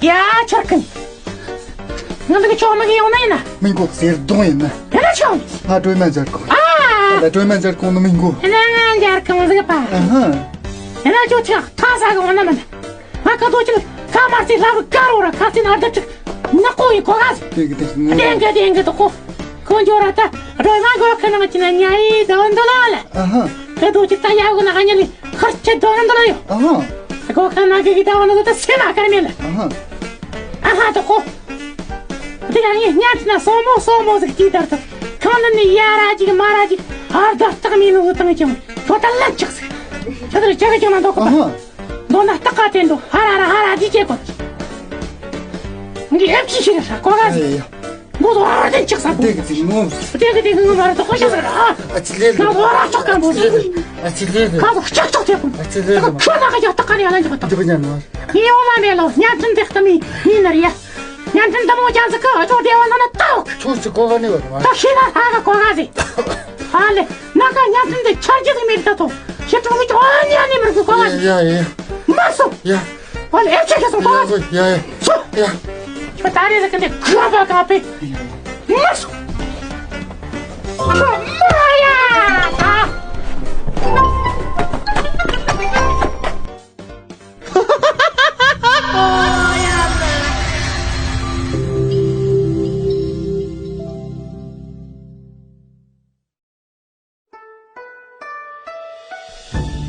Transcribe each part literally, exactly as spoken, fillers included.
ཡ། ཆར་ཀིན། ང་འདི་གི་ཆོག་མི་གི་ཡོང་ན་ཡིན་ན། མི་འགོ་ཟེར་གདོང་ཡིན་ན། དེ་ན་ཆོག་ང་སྒྲོལ་མ་མཇལ་གོ། ཨ། ད་སྒྲོལ་མ་མཇལ་གོ་ནི་མི་འགོ། དེ་ན་ང་མཇལ་གང་ཟིག་པ། ཨ་ཧ། དེ་ན་ཆོག་ཆག་ཐ་ས་གི་འོ་ན་མིན། ང་ཁ་དོ་ཅིག་ཁ་མར་སི་ལ་རུ་ཀ་རོ་ར་ཁ་སི་ན་རྡ་ཅིག་ནག་པོ་ཡི་གོ་ག་ཟིག་དེ་གི་དེ་གི་དེ་གི་དེ་གི་དོ་གོ། ཁོང་ཇོ་ར་ད་སྒྲོལ་མ་གོ་ཁ་ན་ཅི་ན་ཉ་ཡི་དོན་དུ་ལ་ལ། ཨ་ཧ། ཁ་དོ་ཅིག་ད་ཡ་གོ་ན་ང་ཉ་ལི་ཁར་ཆེ་དོན་དུ་ལ་ཡོ། ཨ་ཧ། སྒོ་ཁ་ན་གི་གི་ད་བ་ན་ད་སེ་མ་ཀར་མེ་ལ། ཨ་ཧ། ཨ་ཧ་དོ་གོ། དེ་ག་ངས་ཉ་ཅི་ན་སོ་མོ་སོ་མོ་ཟིག་ཅི་ལྟར་དུ་ཁང་ལ་ནི་ཡ་ར་ཅིག་མ་ར་ཅིག་ཨར་ད་སྟག་མི་ནུ་དང་ཅང་ཁོ་ད་ལན་ཆགས་ཟིག་ད་དར་ཅག་ཅང་ན་དོ་གོ། ཨ་ཧ། མདོ་ན་སྟག་ཀ་དེ་འདུག་ཧ་ར་ར་ཧ་ར་འདི་བྱེད་དགོས། འདི་ཨེབ་ཅི་ཞིག་རེད་ས་གོ་ག་ཟིག་ཡ་ཡ། མདོ་དོ་ཧ་ར་དེ་ཆགས་ས་དེ་གི་ཚིག་ངོ་། དེ་གི་དེ་གི་ངོ་མ་ར་དོ་ཧ་ཤ་ཟིག་ར་ཨ། ཨ་ཅི་ལེ་ལེ། ང་ཧ་ར་ཅོག་ག་མོ་ཟིག་ཨ་ཅི་ལེ་ལེ། ཁ་བོ་ལྕགས་ལྕགས་དེ་ཀུན། ཨ་ཅི་ལེ་ལེ། ཁྱོད་ལ་ག་ཡ་སྟག་ཀ་ནི་ཡ་ལ་འཇོག་ད། འདི་གི་ཉན་ནོ། ངའི་འོ་མ་མེད་ལོ་ཉན་ཐུན་དེ་ལྟ་མི་མི་ནར་ཡ། ཉན་ཐུན་དུ་མོ་ཅང་ཟིག་གི་ཨ་ཅོག་དེ་བ་ན་ན་ཏོག་ཁྱོད་ཅི་གོ་ག་ནི་བ་ད་ཤི་ན་ཧ་ག་གོ་ག་ཟིག་ཨ་ལེ། ན་ག་ཉན་ཐུན་དེ་ཆར་གྱི་ཟིག་མེད་ད་དོ། ཤི་ཀྲུང་གི་ཨ་ཉ་ནི་མར་གི་གོ་ག་ཟིག་ཡ་ཡ། མ་སོ། ཡ། ཨ་ལེ་ཨེ་ཆེ་གི་སོ་གོ་ག་ཟིག་ཡ་ཡ། སོ། ཡ། ཁྱོད་ད་རེས་ཟིག་གི་འདི་ག་བ་ག་པེ། མ་སོ། མ་ཡ། ད།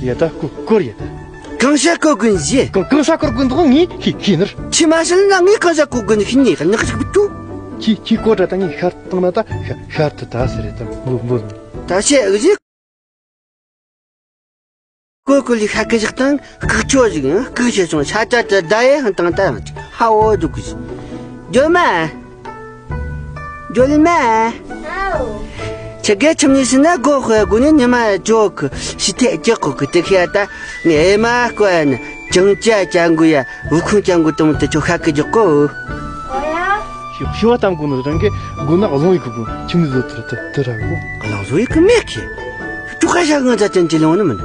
ཡ་ད་སྐོར་སྐོར་ཡ་ད། གང་ཤ་སྐོར་གོན་ཞེ། གང་གང་ཤ་སྐོར་གོན་འདུག་ངས་ཤེས་ཤེས་ནར། ཁྱི་མ་ཤི་ན་ངས་གང་ཤ་སྐོར་གོན་ཤི་ནས་ནག་ཞིག་བུ་ཅུ། ཁྱི་ཁྱི་སྐོར་དྲ་ད་ངས་ཤར་བཏང་ན་ད་ཤར་ཤར་དུ་ད་ཟེར་རེད་ད་འབུ་འབུ། ད་ཤེས་ཨུ་ཞིག་གོ་གོ་ལི་ཤ་ཀི་ཞིག་དང་ལྐུགས་ཆོ་ཞིག་ཡང་ལྐུགས་ཤེས་སོང་ཤ་ཅ་ཅ་ད་ཡེ་ཧང་དང་ད་ཡང་ཅིག་ཧ་འོ་འདུག་གི་ཞིག་ཇོ་མ། ཇོ་ལི་མ། ཨའོ། ཆི་གེ་ཁྱིམ་ནི་སི་ན་གོ་ཧོ་གོ་ནི་ཉི་མ་ཇོ་གི་ཤི་ཐེ་ཅི་ཁོ་གི་ཏི་ཁེ་ད་ངེ་མ་ཀོ་ན་ཅང་ཅ་ཅང་གུ་ཡ་བུ་ཁུང་ཅང་གུ་དང་ཏི་ཆོ་ཤ་ཀི་ཇོ་གོ། ཨོ་ཡ། ཤི་ཤི་བ་དམ་གོ་ནི་རང་གི་གོ་ན་ལོང་ཡི་ཁུ་གུ་ཁྱིམ་ནི་ཟོ་ཐུར་ཐུར་ཐུར་ར་གོ། ལོང་ཟོ་ཡི་ཁུ་མེ་ཁེ། ཅུ་ཁ་ཤ་ང་ཅ་ཅན་ཅི་ལོང་ནི་མིན།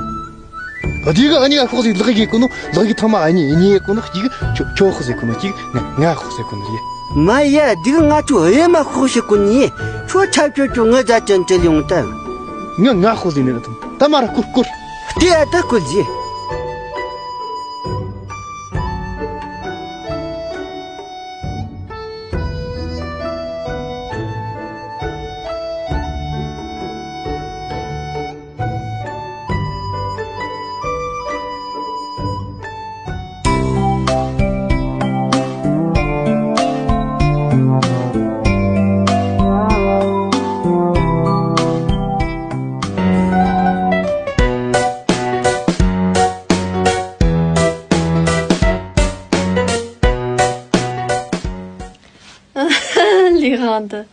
ཨ་དེ་གི་ཨ་ནི་ཨ་ཤོག་ཟིག་ལག་གི་ཀུ་ནོ་ལག་གི་ཐ་མ་ཨ་ནི་ཨ་ནི་ཀུ་ནོ་གཅིག་ཁྱོ་ཁོ་ཟིག་ཀུ་ནོ་གཅིག་ང་ང་ཤོག་ཟིག་ཀུ་ནོ་ཡེ། མ་ཡ་དེ་གི་ང་ཚོ་ཨེ་མ་ཤོག་ཟིག་ཀུ་ནི་ཡེ། ཁྱོ་ཆབ་ཆོ་ཆོ་ང་ཟ་ཅན་ཏེ་ལིའུ་ཏ། ང་ང་ཤོག་ཟིག་ནི་ད་ད་མ་ར་ཀུར་ཀུར། དེ་ཨ་ད་ཀུར་ཟིག་ལི་ཧང་དུ།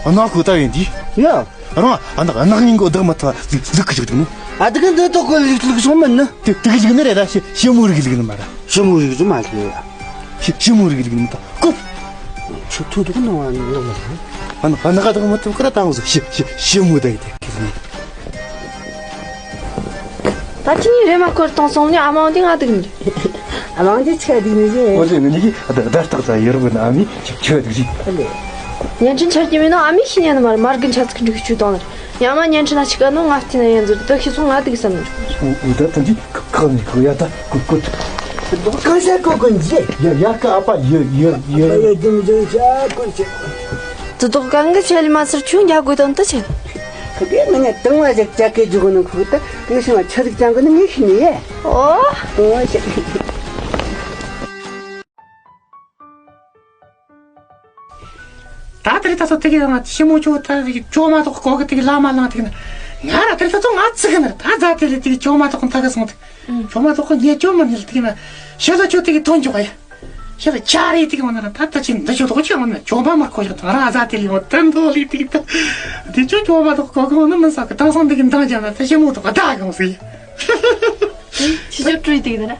ཨ་ནག་ཁུ་ད་ཡིན་དི། ཡ། རང་ཨ་ནག་ཨ་ནག་ཉིན་གོ་བདག་མ་ཐ་ལུག་ལུག་གི་ཅིག་འདུག་ནོ། ཨ་དི་གི་འདི་ཏོག་གི་ལུག་ལུག་སོང་མིན་ནི། དེ་དེ་གི་ལུག་ནི་རེད་ད་ཤི་ཤི་མོ་རིག་ལུག་ནི་མ་ར། ཤི་མོ་རིག་ཟུ་མ་ལུག་ཤི་ཤི་མོ་རིག་ལུག་ནི་ད་ཀུ། ཆུ་ཐུ་དུ་ནོ་ཨ་ནག་མ་ར། ཨ་ནག་ཨ་ནག་ཨ་དག་མ་ཐུབ་ཀ་ར་ད་འོ་ཟ་ཤི་ཤི་ཤི་མོ་ད་ཡི་དེ་གི་ལུག་ནི། ད་ཁྱི་གཉིས་རེ་མ་ཁོར་གཏོང་སོང་ནི་ཨ་མ་འདི་ང་སྡུག་ནི་རེད། ཨ་མ་འདི་ཆ་སྡུག་ནི་རེད། འོ་ལེ་ནི་ནི་ཨ་ད་ད་སྟག་ད་ཡོ་རོབ་ན་ཨ་མི་ཆ་ཆ་སྡུག་རེད། ཨ་ལེ། བརྙན་འཕྲིན་འཆར་གྱི་མིན་ནོ་ཨ་མི་ཤི་ཉན་ནི་མ་རེད་མར་གི་འཆར་ཚིག་འགྲིག་བཅུག་བཏང་ནི་རེད། ཡང་མ་བརྙན་འཕྲིན་ན་ཆི་ག་ནོ་ང་བལྟས་ན་ཡན་ཟུར་དུ་ཤི་སོང་ང་སྡུག་བསམ་ནི་རེད། འོ་འོ་ད་ད་འདི་ཁ་ཁ་ནི་ཁ་ཡ་ད་ཀུ་ཀུ། གང་ཤ་ཀོ་ཀུན་ཟེ། ཡ་ཡ་ཀ་ཨ་པ་ཡ་ཡ་ཡ། ཨ་ཡ་ཀུན་ཟེ་ཤ་ཀུན་ཟེ། དུ་དོག་གང་གི་ཆེ་ལི་མ་སར་ཆུང་རྒྱ་དགོས་དང་དུ་ཆེ། ཁ་གེ་ང་ནི་དང་བ་ཞིག་ཅག་གི་འཇུག་ནི་ཁུག་ད་ངི་ཤི་ང་ཆ་ཟིག་ཅང་གི་ནི་ངི་ཤི་ནི་ཡེ། ཨོ། ཨོ་ཤི། ད་དེ་རིང་ད་སོ་དེ་གི་ང་ཤི་མོ་ཆུ་ད་ཅོ་མ་གཏོགས་གོ་གི་དེ་གི་ལ་མ་ལང་དེ་གི་ན་ང་ར་དེ་རིང་ད་ཚོ་ང་ཚིག་གི་ན་ད་ཛ་དེ་ལི་དེ་གི་ཅོ་མ་གཏོགས་ད་གི་སོང་དེ་ཅོ་མ་གཏོགས་ཉེ་ཅོ་མ་ཉེ་ལ་དེ་གི་ན་ཤི་ལ་ཆུ་དེ་གི་ཐོན་ཅོག་ཡ། ཤི་ལ་ཆ་རེ་དེ་གི་འོ་ན་ར་ད་ད་ཅི་འདི་ཆོ་དོག་ཅི་འོ་ན་ཅོ་མ་མ་ཁོ་ཡ་ད་ར་ཛ་དེ་ལི་འོ་ད་འདོ་ལི་དེ་གི་ད་དེ་ཆོ་ཅོ་མ་གཏོགས་གོ་གི་འོ་ན་མི་ས་གི་ད་སང་དེ་གི་འདང་ཅ་ན་ད་ཤི་མོ་དོག་ད་གི་འོ་སི། ཆི་ཆོ་བྲུས་དེ་གི་ན་ར།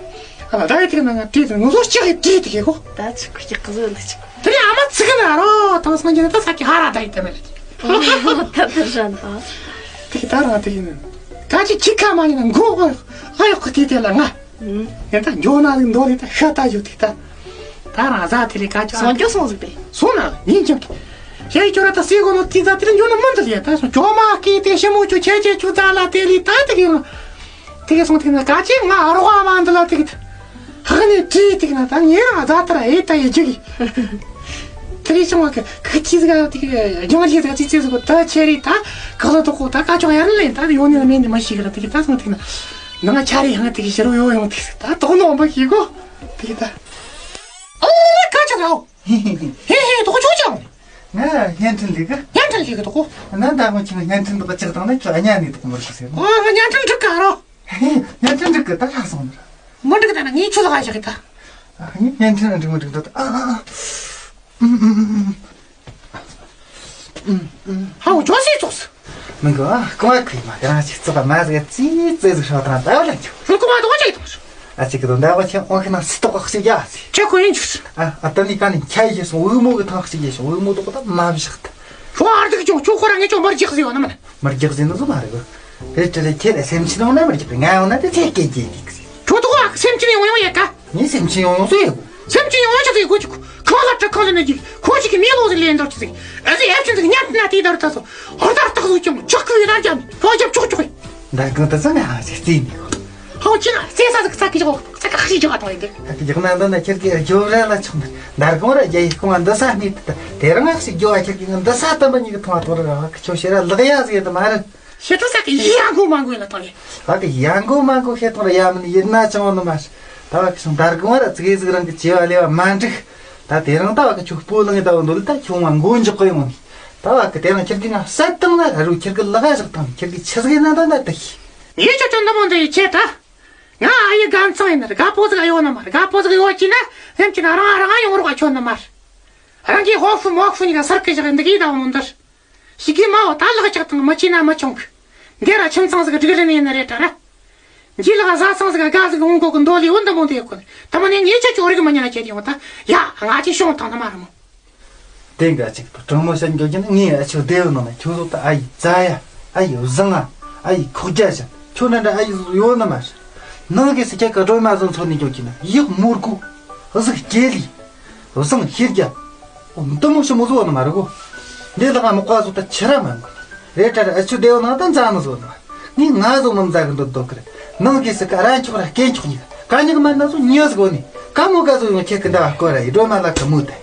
ཨ་ད་ཡི་དེ་གི་ན་ང་དེ་དེ་ངོ་ལོ་ཅི་གི་དེ་དེ་གི་གོ། ད་ཆི་ཁུ་ཅི་གི་ཟོ་ལི་ཅི། དེ་ནས་ཨ་མ་ཚིག་ན་རོ་དང་སང་རྒྱུ་ན་ད་ས་ཀྱི་ཧ་ར་ད་ཡི་དེ་མེད་ལ། ད་དེ་རན་ད། དེ་ད་རང་དེ་ཡིན། ད་ཅི་ཅི་ཁ་མ་ཡིན་ན་མགོ་ཨ་ཡོག་གི་དེ་དེ་ལ་ང་ ཡ་ད་འགྱོ་ན་ལིག་འདོ་ལི་ད་ཤ་ད་ཡོད་དེ་ད། ད་རང་ཟ་དེ་ལས་ཀ་ཅོ། སོང་ཅོ་སོང་ཟིག་པས། སོང་ན་ཉིན་ཅིག་ཤ་ཡི་ཅོ་ར་ད་སི་གོ་ནོ་ཏི་ད་དེ་ལ་འགྱོ་ན་མི་འདི་ལས་ད་སོང་ཅོ་མ་ཀི་དེ་ཤི་མོ་ཅོ་ཆེ་ཆེ་ཅོ་ད་ལ་དེ་ལི་ད་དེ་གི་ཡོང་། དེ་གི་སོང་དེ་ན་ཀ་ཅི་ང་རོ་བ་མ་འདི་ལ་དེ་གི་ཧ་ནི་ཏི་དེ་གི་ན་ད་ཉེ་རང་ཟ་ད་ར་ཨེ་ད་ཡི་ཅིག་གི། དེ་རིང་ཅང་བ་གི་ཁ་ཅི་ཟིག་ག་དེ་གི་ལྗང་ལི་ཟིག་ཅི་ཅི་ཟིག་གོ་ད་ཆེ་རི་ད་ག་ལ་དོ་གོ་ད་ཀ་ཅོ་ཡར་ལེན་ད་ཡོང་ནི་མེད་ནི་མ་ཤི་གི་ར་དེ་གི་ད་སོང་དེ་གི་ན་ནང་ཆ་རི་ཧང་དེ་གི་ཤི་རུ་ཡོ་ཡོང་དེ་གི་ད་དོ་ནོ་མ་ཤི་གོ་དེ་གི་ད། ཨོ་ཀ་ཅོ་ར་ཨོ། ཧེ་ཧེ་དོ་ཅོ་ཅང་། ང་བརྙན་འཕྲིན་ལས་གི། བརྙན་འཕྲིན་ལས་གི་དོ་གོ། ན་ད་ངོ་ཁྱི་བརྙན་འཕྲིན་དོ་ག་ཅིག་དང་ན་ཁྱོད་ཨ་ཉ་ནི་དོ་གོ་མོ་ར་གི་ཟེར་ནོ། ཨོ་བརྙན་འཕྲིན་འགྲིག་ག་རོ། ཧེ་བརྙན་འཕྲིན་འགྲིག་གི་ད་ལྷག་སོང་ནི་ར། མི་འགྲིག་ད་ན་ངས་ཁྱོད་ལ་ཧ་ཞག་གི་ད། ཨ་ངས་བརྙན་འཕྲིན་འགྲིག་མི་འགྲིག་འདོད་ཨ་ཨ་ཨ། ཧའོ་ཅོ་སི་ཙོགས། མི་འགོ་ཨ་རྐང་བ་ཁུས་མ་དེ་རང་ཞིག་བཙོག་པ་མ་ཟིག་ཙི་ཙི་ཟིག་ཧྲོ་དང་ད་ལ་འགྱོ། ཧྲོ་རྐང་བ་དོ་ཅིག་དང་། ཨ་ཅིག་གི་དོ་འདྲ་བ་ཆེ་འོང་ཤི་ན་སི་ཏོག་ག་ཞིག་ཡ་སི། ཁྱེད་ཁོ་ཡིན་ཆུ། ཨ་ཨ་ད་ནི་ཀ་ནི་ཁྱ་ཡི་སོང་འུ་མོ་གི་ཐང་ཞིག་ཡེ་སོང་འུ་མོ་དོ་ག་ད་མ་བཞག་ད། ཧྲོ་ཨར་དིག་ཅོ་ཁྱོད་ཁོ་རང་ངས་ཅོ་མར་རྒྱག་ཟི་ཡོད་ན་མིན། མར་རྒྱག་ཟི་ནི་ཟོ་མ་རེད་གོ། རེད་དྲི་རེད་ཁྱེད་ལ་སེམས་ཅི་ནང་ན་མར་རྒྱག་རེད་ང་ཡོང་ན་དེ་ཚེ་སྐད་ཀྱི་དིག་ཟི། ཁྱོད་དོ་ག་སེམས་ཅི་ནས་ཡོང་ཡོང་ཡེ་ཀ། ངས་སེམས་ཅན་ཡོང་ཡོང་སུ་ཡོད་གོ། སེམས་ཅན་ཡོང་ཡོང་ཆ་ཚིག་གོ་ཅིག་གོ། ཁང་ལ་བྲག་ཁང་ལ་ནི་གི་ཁོ་ཅིག་གི་མེ་ལོང་ཟིག་ལེན་འདོར་ཆ་ཚིག་ཨ་ཟི་ཨེབ་ཆེན་ཟིག་ཉམས་ན་དེ་ལྟར་ད་སོ། ཧོར་ལྟར་རྟགས་སུ་ཀྱང་ཆག་ཁུ་ཡི་རང་ཅམ་ཁོ་རྒྱབ་ཆོག་ཆོག་གི། འདར་གང་ད་ཚང་ང་ཧང་ཞིག་རྩིས་ནི་གོ། ཧང་ཅི་ན་རྩེ་ས་ཟིག་ཚ་གི་ཅིག་གོ། ཚ་གི་ཁ་ཤས་ཅིག་ག་ཐོང་ཡི་དེ། ཨ་ཀི་ཡག་ན་འདི་ན་ཁྱེད་ཀྱི་རྒྱོབ་ར་ལ་ཆོག་འདར་གང་ར་རྒྱ་ཡི་ཁོང་འདི་ས་ནི་དེ་དེ་རང་ང་ཞིག་རྒྱོ་བ་ཁྱེད་ཀྱི་འདི་ས་དམ་པ་ཉིད་གི་ཐོང་བ་ཐོང་ར་ར་ཁྱོད་ཤེ་ར་ལག་ཡ་ཟིག་ཡ་དེ་མ་རེད། ཤེ་ཏོ་ས་གི་ཡ་མགོ་མ་མགོ་ཡིན་ལ་ཐང་ཡིན། ཨ་གི་ཡ་མགོ་མ་མགོ་ཤེ་ཐང་ར་ཡ་མིན་ཡིན་ན་ཅང་བ་ནི་མ་ཤི། ད་བ་གི་སོང་འདར་གང་ར་ཙི་གེ་ཟིག་རང་གི་བྱེ་བ་ལེ་བ་མ་འགྲིག་ད་དེ་རང་ད་བ་གི་ཁྱོད་སྤོ་ལངས་ད་བ་འདོད་ད་ཁྱོད་མ་མགོ་འཇོག་གི་ཡོང་ནི། ད་བ་གི་དེ་རང་ཁྱེད་ཀྱི་ང་བསད་བཏང་ན་ར་རུ་ཁྱེད་ཀྱི་ལག་ཡ་བཞག་བཏང་ཁྱེད་ཀྱི་ཆི་ཟིག་ཡིན་ན་ད་ན་ད་ཤི། ངས་ཁྱོད་ཚོ་འདི་མོ་འདི་ཡི་ཆེད་ད། ང་ཨ་ཡེ་རྒན་ཚང་ཡིན་ན་རྒད་པོ་ཟིག་ཡོད་ནི་མ་རེད། རྒད་པོ་ཟིག་ཡོད་ཀྱི་ན་སེམས་ཀྱི་ན་རང་རང་ཡོང་རོགས་ཁྱོད་ནི་མ་རེད། རང་གི་ཧོ་ཧྥུ་མོ་ཧྥུ་ཉི་ག་སར་ཀི་བཞག་འདི་གི་ད་བ་མོ་འདིར། ཞིག་གི་མ་བ་ད་ལག་ཅག་དང་མི་ཆེ་ན་མི་ཆུང་གི། འདི་ར་ཁྱིམ་ཚང་ཟིག་སྒྲིག་རིན་ཡིན་ནི་རེད་དྲ་ར། འཇི་ལག་བཟའ་ཚང་ཟིག་དགའ་ཟིག་འོང་གོ་གི་འདོ་ལི་འོ་འདི་མོ་འདི་ཡོད་གོ་ནི། ད་མ་ནས་ངས་ཁྱོད་ཅོ་རིག་མི་ཉན་ཁྱེད་ཡོང་ད་ཡ་ང་ཅི་ཤོང་དང་ན་མ་ར་མོ། དེ་འགའ་ཅིག་ཏུ་དྲང་མོ་བཤད་འགྱོ་རྒྱུ་ནི་ངས་ཨ་ཆོ་སྡེ་བའི་ནང་ན་ཁྱོད་ཚོ་ད་ཨ་ཡི་རྩ་ཡ་ཨ་ཡི་བཟང་ང་ཨ་ཡི་ཁོག་རྒྱ་བཤད་ཁྱོད་འདྲ་འདྲ་ཨ་ཡི་ཟོ་ཡོད་ནི་མ་རེད། ནང་གི་སི་ཁྱ་ག་སྒྲོལ་མ་བཟང་ཚོ་ནས་འགྱོ་རྒྱུ་ན་ཡག་མོར་གོ་གཟུགས་སྐྱེ་ལི། བཟང་ཤེས་རྒྱ། འདི་མོ་ཞིག་མོ་བཟོ་བ་ནི་མ་རེད་གོ། འདི་ལ་ང་མོ་བཀའ་བཟོ་ད་ཆི་ར་མ་གོ། རེད་དྲ་ར་ཨ་ཆུ་སྡེ་བ་ནང་ད་མཛའ་ནི་བཟོ་ནི་མ་རེད། ངས་ང་བཟོ་མི་མཛའ་གི་འདོད་འདོད་གི་རེད། ནང་གི་སི་ཀ་ར་འཁྱོག་ར་སྐེ་འཁྱོག་ཉིག་ག་ཉིག་མ་ན་བཟོ་ཉི་ཟིག་གོ་ནི། ཀ་མོ་ཀ་བཟོ་ཡོང་ཁྱེད་ཀི་འདའ་བ་སྐོར་ར་ཡི་སྒྲོལ་མ་ལ་ཀ་མོ་དེ།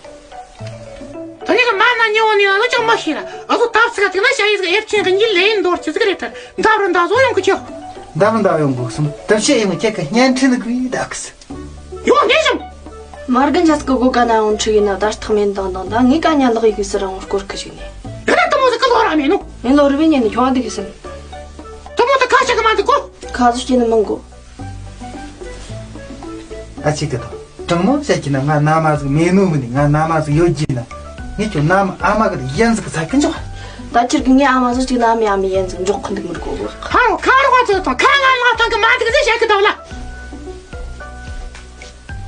ད་ཉིག་གི་མ་ན་ཉི་བོ་ནི་ཨ་ལོ་ཅང་མ་ཤེས་ར་ཨ་བཟོ་ཐབས་སི་ཀ་ཐིག་ན་ཤ་ཡི་ཟིག་ཨེབ་ཆེན་གི་ཉི་ལེ་ཡིན་འདོར་ཆི་ཟིག་རེད་དྲ་འདབ་ར་འདའ་བཟོ་ཡོང་གི་ཆོག་འདབ་ར་འདའ་ཡོང་གོ་སོང་ཐབས་ཤེས་ཡིན་ཁྱེད་ཀི་བརྙན་འཕྲིན་གི་བདག་གི་སི། ཡོང་ནས་བྱུང་། མ་རྒན་ཆ་སྐུ་གོ་ཀ་ན་འོང་ཁྲི་ཡིན་ན་ད་རྟགས་མེད་འདང་འདང་ད་ངས་ཀ་ཉ་ལག་ཡི་གི་སི་རང་སྐོར་ཁ་ཞིག་ནས། ད་ད་དུ་མོ་ཟིག་གི་ལོ་ར་མེད་ནོ། ངས་ལོ་རི་བའི་ཉིན་ནས་ཁྱོང་བ་འདི་གི་སི། དུ་མོ་ད་ཁ་ཤ་གི་མ་འདི་གོ། ཁ་ཟུ་སྐྱེ་ནི་མང་གོ། ཨ་ཅིག་གི་དང་དྲང་མོ་བཤད་ཀྱི་ན་ང་ན་མ་ཟིག་མེད་ནོ་མི་ནི་ང་ན་མ་ཟིག་ཡོད་ཀྱི་ན། ངས་ཁྱོད་ན་མ་ཨ་མ་གི་ཡན་ཟིག་ཚ་གི་འཇོག་ད་ཁྱེད་ཀྱི་ངའི་ཨ་མ་ཟིག་ཅིག་ན་མི་ཨ་མི་ཡན་ཟིག་འཇོག་གི་འདུག་མི་དགོ་གོ། ཁ་རོ་ཁ་རོ་བ་ཚོ་དང་ཁ་ང་ང་དང་གི་མ་འདུག་ཟེ་བཤད་གི་འདུག་ལ།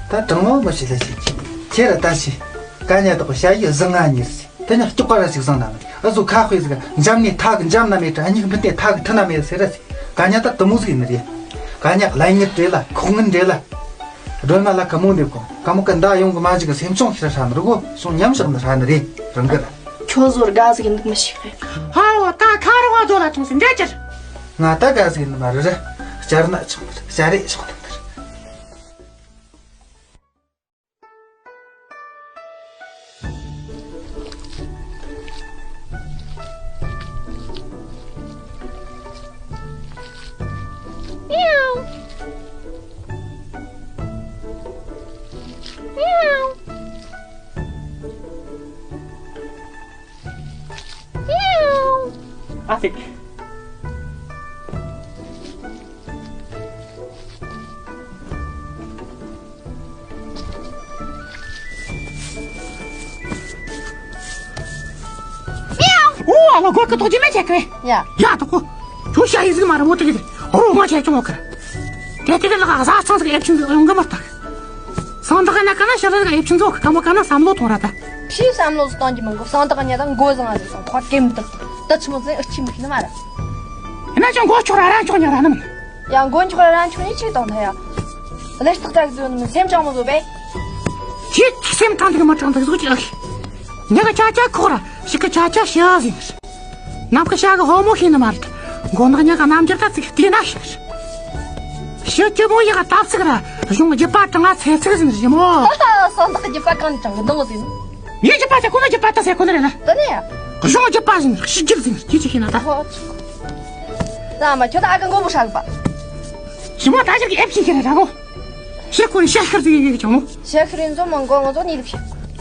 ད་དྲང་མོ་མི་ཤེས་ལ་ཤེས་ཀྱི། ཁྱེད་ར་ད་ཤེས། ཀ་ཉ་དག་ཤ་ཡི་བཟང་ང་ཉེར་ཤེས། དེ་ཉག་སྐྱོག་པ་ར་ཞིག་བཟང་ན་མི། ཨ་ཟོ་ཁ་དཔེ་ཟིག་འཇམ་ནི་ཐག་འཇམ་ན་མེད་དྲ་ཨ་ཉིག་འཕུར་ཏེ་ཐག་ཐུ་ན་མེད་ཟེར་ར་ཟེ། ཀ་ཉ་ད་དུ་མོ་ཟིག་ཡིན་ནི་རེད། ཀ་ཉ་ལ་ཉེར་བྲེ་ལ་ཁོག་ངན་བྲེ་ལ། སྒྲོལ་མ་ལ་ཀ་མོ་འདེབས་གོ། ཀ་མོ་ཀ་མདའ་ཡོང་གི་མ་ཞིག་གི་སེམས་ཆུང་ཤི་ར་ཧྲ་ནི་རུ་གོ་སོང་ཉམས་ཞག་ནི་ཧྲ་ནི་རེད་རང་གི་ར། ཁྱོད་ཟོ་དགའ་ཟིག་ཡིན་འདུག་མི་ཤེས་གི། ཧ་འོ་ད་ཁ་རོག་བ་ཟོ་ལ་ཐོང་སི་འདྲ་ཅར། ང་ད་དགའ་ཟིག་ཡིན་ནི་མ་རེད་ར། བསྐྱར་ན་ཆོག་ནི་ར་བསྐྱར་རེ་ཆོག་ནི་ར། ཨ་ཙི། ཨོ་ཨ་ལོ་གོ་ཀི་ཐོག་ཅི་མེད་ཆེ་ཁེ། ཡ། ཡ་ཐོག་གོ། ཁྱོད་ཤ་ཡི་ཟིག་མ་ར་མོ་ཏི་གི་རོ་མ་ཆེ་ཆུང་ཁེ། དེ་དེ་གི་ལ་ག་ཟ་ཚང་ཟིག་ཨེབ་ཆུང་ཟིག་ཡོང་གི་མ་ཐག་སང་ད་ག་ན་ག་ན་ཤ་ལ་ཟིག་ཨེབ་ཆུང་ཟིག་ག་མོ་ག་ན་བསམ་བློ་ཐོང་ར་ད། ཕྱིས་བསམ་བློ་ཟིག་གཏོང་གི་མི་འགོ་སང་ད་ག་ཉ་ད་མགོ་བཟང་ཟིག་སང་ཁ་ཀེམ་ད། ད་ཆི་མོ་ཟིག་ཨ་ཆི་མི་ཤི་ནི་མ་ར། ཡིན་ན་ཅང་མགོ་ཆོག་ར་རང་ཆོག་ཉ་ར་ནི་མིན། ཡ་མགོ་ཆོག་ར་རང་ཆོག་ཉི་ཆིག་གཏོང་ད་ཡ། ལས་རྟགས་ཅག་བཟོས་ནི་སེམས་ཅང་མོ་བཟོ་བས། ཁྱེད་སེམས་ཐང་འདུག་མ་ཐང་འདུག་བཟོ་ཅག་ཉག་ག་ཅག་ཅག་ཁོག་ར་ཞིག་ག་ཅག་ཅག་ཤ་ཟིན། ནམ་ག་ཤ་གི་ཧོ་མོ་ཤེས་ནི་མ་རེད། མགོ་ནག་ཉག་ག་རྣམ་འགྱུར་ད་ཚིག་བལྟས་ན་ཤེས། ཤི་ཅི་མོ་ཡག་ག་ཏབ་ཚིག་ར་གཞུང་རྒྱུད་པ་གྲངས་ང་ཚེ་ཚིག་ཟིན་རི་མོ། སོ་ནག་རྒྱུད་པ་གང་ནས་ཀྱང་གི་གདོང་ཟིན། ངའི་རྒྱུད་པ་ཟེར་ཁོ་ན་རྒྱུད་པ་ད་ཟེར་ཁོ་ན་རེད་ན། དེ་ནས་ཡ། གཞུང་རྒྱུད་པ་ཟིན་ཤི་རྒྱུད་ཟིན་ཅི་ཅི་ཤེས་ན་ད། ཧོ། ད་མ་ཁྱོད་ད་ཨ་ག་མགོ་བོ་ཧྲག་པ། ཞི་མོ་ད་ཅིག་གི་ཨེབ་ཤིག་ཁྱེར་ར་གོ། ཤི་ཁོ་རི་ཤ་ཤར་ཟིག་ཡི་ཅང་མོ། ཤ་ཤར་ཡིན་ཟོ་མང་གོ་ང་ཚོ་གཉིས་ལུགས་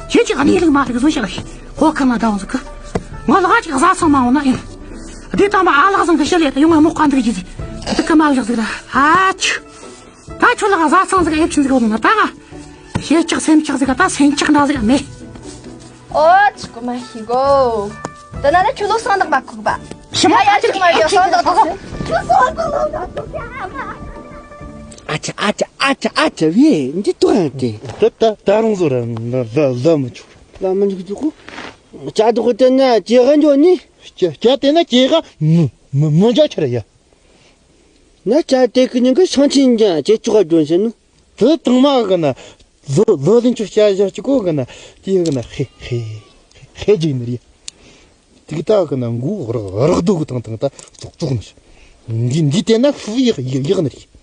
ཤིག་ཁྱེད་ཅིག་ག་གཉིས་ལུགས་མ་རིག་བཟོ་ཤ་ལ་ཤི། གོ་ཁ་ང་ད་འོང་ཟིག་གི། ང་ལ་ཅིག་བཟའ་ཚང་མ་འོང་ན་ཡིན། དེ་དང་མ་ཨ་ལགས་ཟིག་གི་ཤ་ལས་ད་ཡོང་ང་མོ་ཁ་འདུག་གི་ཟིག་དེ་ཀ་མ་ལགས་ཟིག་ར་ཨ་ཆུ། ད་ཁྱོད་ལ་བཟའ་ཚང་ཟིག་ཨེབ་ཆིན་ཟིག་འོང་ན་ད་ག་ཤེས་ཆག་སེམས་ཆག་ཟིག་ད་སེམས་ཆག་འདྲ་ཟིག་མེད། ཨོ་ཆི་གོ་མ་ཤི་གོ། ད་ན་ན་ཁྱོད་ལོ་སང་དག་མ་ཁུག་པ། ཤི་མ་ཡ་ཡ་ཆི་གོ་མ་ཡ་སང་དག་དག་ཨ་ཅ་ཨ་ཅ་ཨ་ཅ་ཨ་ཅ་བེ་འདི་ཏོ་ཡང་ཏེ། ད་ད་ད་རུང་བཟོ་ར་ལ་ལ་ལ་མི་ཆུག་ལ་མི་ཆུག་ཆུག་གོ། ཅ་དོ་ཏེ་ན་ཅེ་ག་འཇོ་ནི། ཅ་ཅ་ཏེ་ན་ཅེ་ག་མི་མི་མི་འཇོ་ཆ་ར་ཡ། ན་ཅ་ཏེ་ཀི་ཉིན་གི་ཤང་ཆིན་ཅ་ཅེ་ཅོ་ག་འཇོ་ཟེར་ནོ། དེ་དང་མ་གི་ན། ལོ་ལོ་ལིན་ཆུ་བྱ་བྱ་གཅིག་གོ་གི་ན། དེ་གི་ན་ཧེ་ཧེ་ཧེ་ཇི་ནི་རེད། དེ་གི་ད་གི་ན་མགོ་རག་རག་རྡོ་གི་དང་དང་ད་ཙོག་ཙོག་ནི་རེད། འདི་འདི་དེ་ན་ཧུ་ཡག་ཡག་ཡག་ནི་རེད།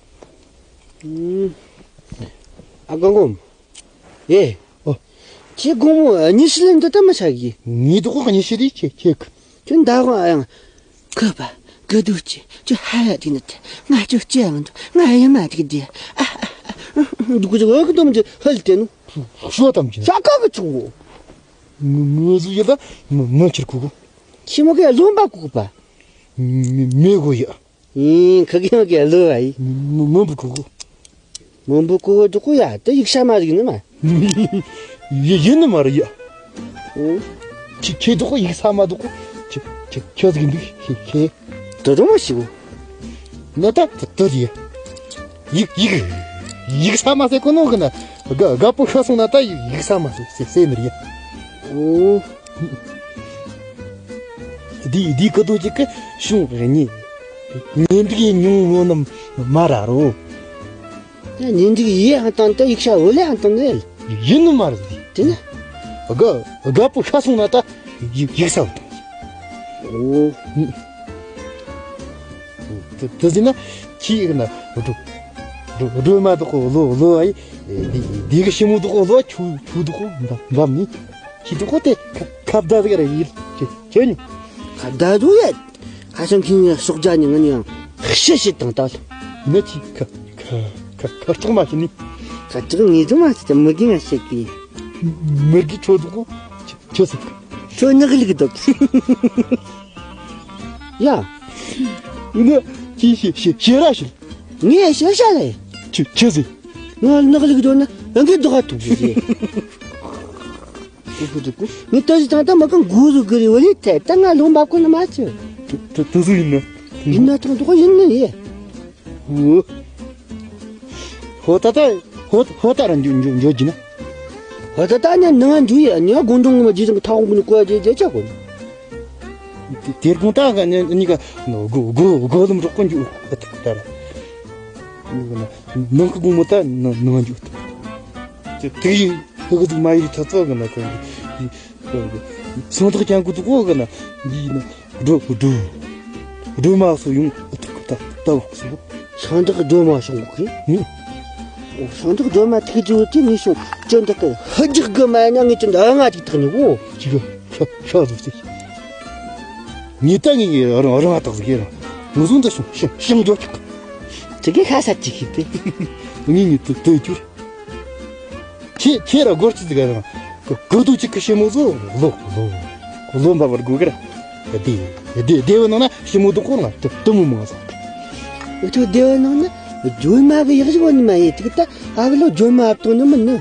ཨ་གང་གོ། ཨེ། ཨོ། ཁྱེད་དགོང་མོ་གཉིད་ཤི་ལེན་འདི་ད་མ་ཆག་གི། ངའི་དོག་གཉིད་ཤི་རེད་ཁྱེད་ཁྱེད་གི། ཁྱོད་ད་དགོང་ཨ་ཡང་། ཁོ་པ། གི་དུ་ཅི། ཅི་ཧ་ཡ་དེ་ནི་དེ། ང་ཅི་ཅི་ཡང་འདུག་ང་ཡི་མ་དེ་གི་དེ། ཨ་ཨ་ཨ། འདུག་གི་ཅི་འོ་གི་དོམ་ཅི་ཧལ་དེ་ནུ། ཤོ་དམ་ཅི། ཤ་ཀ་གི་ཆུ་བོ། ངུ་ངུ་ཟུ་ཡི་ད་མི་མི་ཁྱེར་ཁུ་གུ། ཁྱི་མོ་གི་ལོན་པ་གུ་གུ་པ། མི་མི་གོ་ཡ། ཨིན། ཁ་གི་མ་གི་ལོ་བ་ཡི། མི་མི་བུ་གུ་གུ། མོན་བུ་ཀོ་དུ་ཀོ་ཡ་དེ་ཡིག་ཤ་མ་ཟིག་ནི་མ། ཡི་ཡིན་ནི་མ་རེད་ཡ། ཨོ། ཁྱེད་ཁྱེད་དུ་ཀོ་ཡིག་ས་མ་དུ་ཀོ། ཁྱེད་ཁྱེད་ཁྱོད་ཟིག་འདུག་ཁྱེད་ཁྱེད། དུ་དུ་མ་ཤི་བོ། ན་ད་དུ་དུ་ཡི། ཡིག་ཡིག་ཡིག་ས་མ་ཟེར་གོ་ནོ་གི་ན། དགའ་དགའ་པོ་ཤ་སོང་ན་ད་ཡིག་ཡིག་ས་མ་ཟེར་ཟེར་ཟེར་ནི་རེད་ཡ། ཨོ། འདི་འདི་ཀ་ཏོ་ཅིག་གི་ཤུང་རེ་ཉི། ཉིན་འགྲིག་ཉུང་ངོ་ནམ་མ་ར་རོ། ཉིན་འགྲིག་ཡེ་ཧང་དང་ད་ཡིག་ཤ་འོ་ལེ་ཧང་དང་ནེ། ཡིན་ནི་མ་རེད། དེ་ནི། དགའ་དགའ་པོ་ཤ་སོང་ན་ད་ཡིག་ཡིག་ས་འོ། ཨོ། དེ་དེ་ཟིན་ན་ཁྱི་ཡིག་ན་འགྲོ་འགྲོ་འགྲོ་མ་དོ་ཁོ་ལོ་ལོ་ཨ་ཡི། འདི་འདི་གི་ཞི་མོ་དོ་ཁོ་ལོ་ཆུ་ཆུ་དོ་ཁོ་འབབ་ནི། ཁྱི་དོ་ཁོ་དེ་ཁ་ཁ་བརྡ་ཟིག་རེད་ཡིན། ཁྱི་ཁྱི་ནི། ཁ་བརྡ་དོ་ཡ། ཁ་སང་ཁྱི་ངའི་སྲོག་རྒྱ་ནི་ང་ནི་ཡང་ཤི་ཤི་དང་ལྟ་ལ། ནི་ཁྱི་ཁ་ཁ་ཁ་ཁ་ཁྲག་མ་ཤི་ནི། ཁ་ཁྲག་ངེས་དོ་མ་ཤི་ད་མི་གི་ང་ཤི་གི། མི་གི་ཁྲོ་དོ་ཁོ་ཁྱི་ཁྱི་སི། ཁྲོ་ནག་ལིག་དོ། ཡ། ཡིན་ན་ཁྱི་ཤི་ཤི་ཤི་ར་ཤི། ངས་ཤི་ཤ་ལེ། ཁྱི་ཁྱི་སི། ང་ནག་ལིག་དོ་ན་ཨང་གི་དོ་ཧ་ཐུག་ཤི་ཤི། ཁུ་ཁུ་ཁུ་ཁུ། ངས་ད་ཞིག་ཐང་ད་མ་གང་གུ་རུ་གི་རི་བ་ལི་ཐེ་ད་ང་ལོ་འབབ་ཁོ་ན་མ་ཆུ། དུ་དུ་དུ་སུ་ཡིན་ན། ཡིན་ན་ཐང་དུ་ཁོ་ཡིན་ནི་ཡེ། འོ། ཧོ་ད་ད་ཧོ་ཧོ་ད་ར་འཇུ་འཇུ་འཇུ་གྱི་ན། ཧོ་ད་ད་ནི་ནང་འཇུ་ཡེ་ནི་གུང་ཀྲུང་ངོ་ཇི་ཙམ་ཐག་གུང་ནི་ཀོ་ཡ་ཇེ་ཇེ་ཆ་གོ་ནི། དེ་དེར་གུང་ད་ག་ནི་ནི་ག་ནོ་གོ་གོ་གོ་ལམ་རོགས་ཀོན་འཇུ་ཨ་ཐུག་ད་ར། ནང་གི་གུང་མོ་ད་ནང་ནང་འཇུ་ཨ་ཐུག་དེ་དེ་ཡི་ཧུ་གུ་དུ་མ་ཡི་ཐ་ཚོ་གི་ན་གོ་ནི། སང་ཐག་ཀྱང་གུ་དུ་གོ་གི་ན་འདི་ནི་སྒྲོ་སྒྲོ་སྒྲོ་མ་སོ་ཡོང་ཨ་ཐུག་ད་ད་བག་སོ། སང་ཐག་སྒྲོ་མ་སོང་གི། ཧུ། ཨོ་སང་ཐག་སྒྲོ་མ་ཐུག་ཅུ་དེ་མི་སོང་ཅན་ད་གི་ཧ་ཇག་གི་མ་ཡ་ན་ངས་ཅན་ད་ང་ཅིག་ཐག་ནི་གོ། ཅི་གི་ཤ་ཤ་ཟོ་སི། ངས་ད་ངས་རང་རང་ཨ་ཐག་ཟིག་གི་རང་ངུ་ཟུང་ད་ཤང་ཤང་ཤང་འགྲོ་ཆོག་ཅི་གི་ཁ་ས་ཅི་གི་དེ། ངས་ངས་དུ་དུ་ཅུར། ཁྱེད་ཁྱེད་ར་སྒོར་ཅི་ཟིག་ག་རང་། གོ་དུ་ཅིག་གི་ཞི་མོ་ཟོ་ལོ་ལོ་ལོ་འབབ་བར་དགོས་གི་ར། དེ་དེ་དེ་བའི་ནང་ན་ཞི་མོ་དུ་ཁོ་ང་དུ་དུ་མོ་མང་ཟ། འུ་ཆོ་དེ་བའི་ནང་ན་ཇོན་མ་གི་ཡག་ཞིག་བ་ནི་མ་ཡེ་ཏིག་ད་ཨ་གི་ལོ་ཇོན་མ་ཨ་བཏང་ནི་མིན་ནི།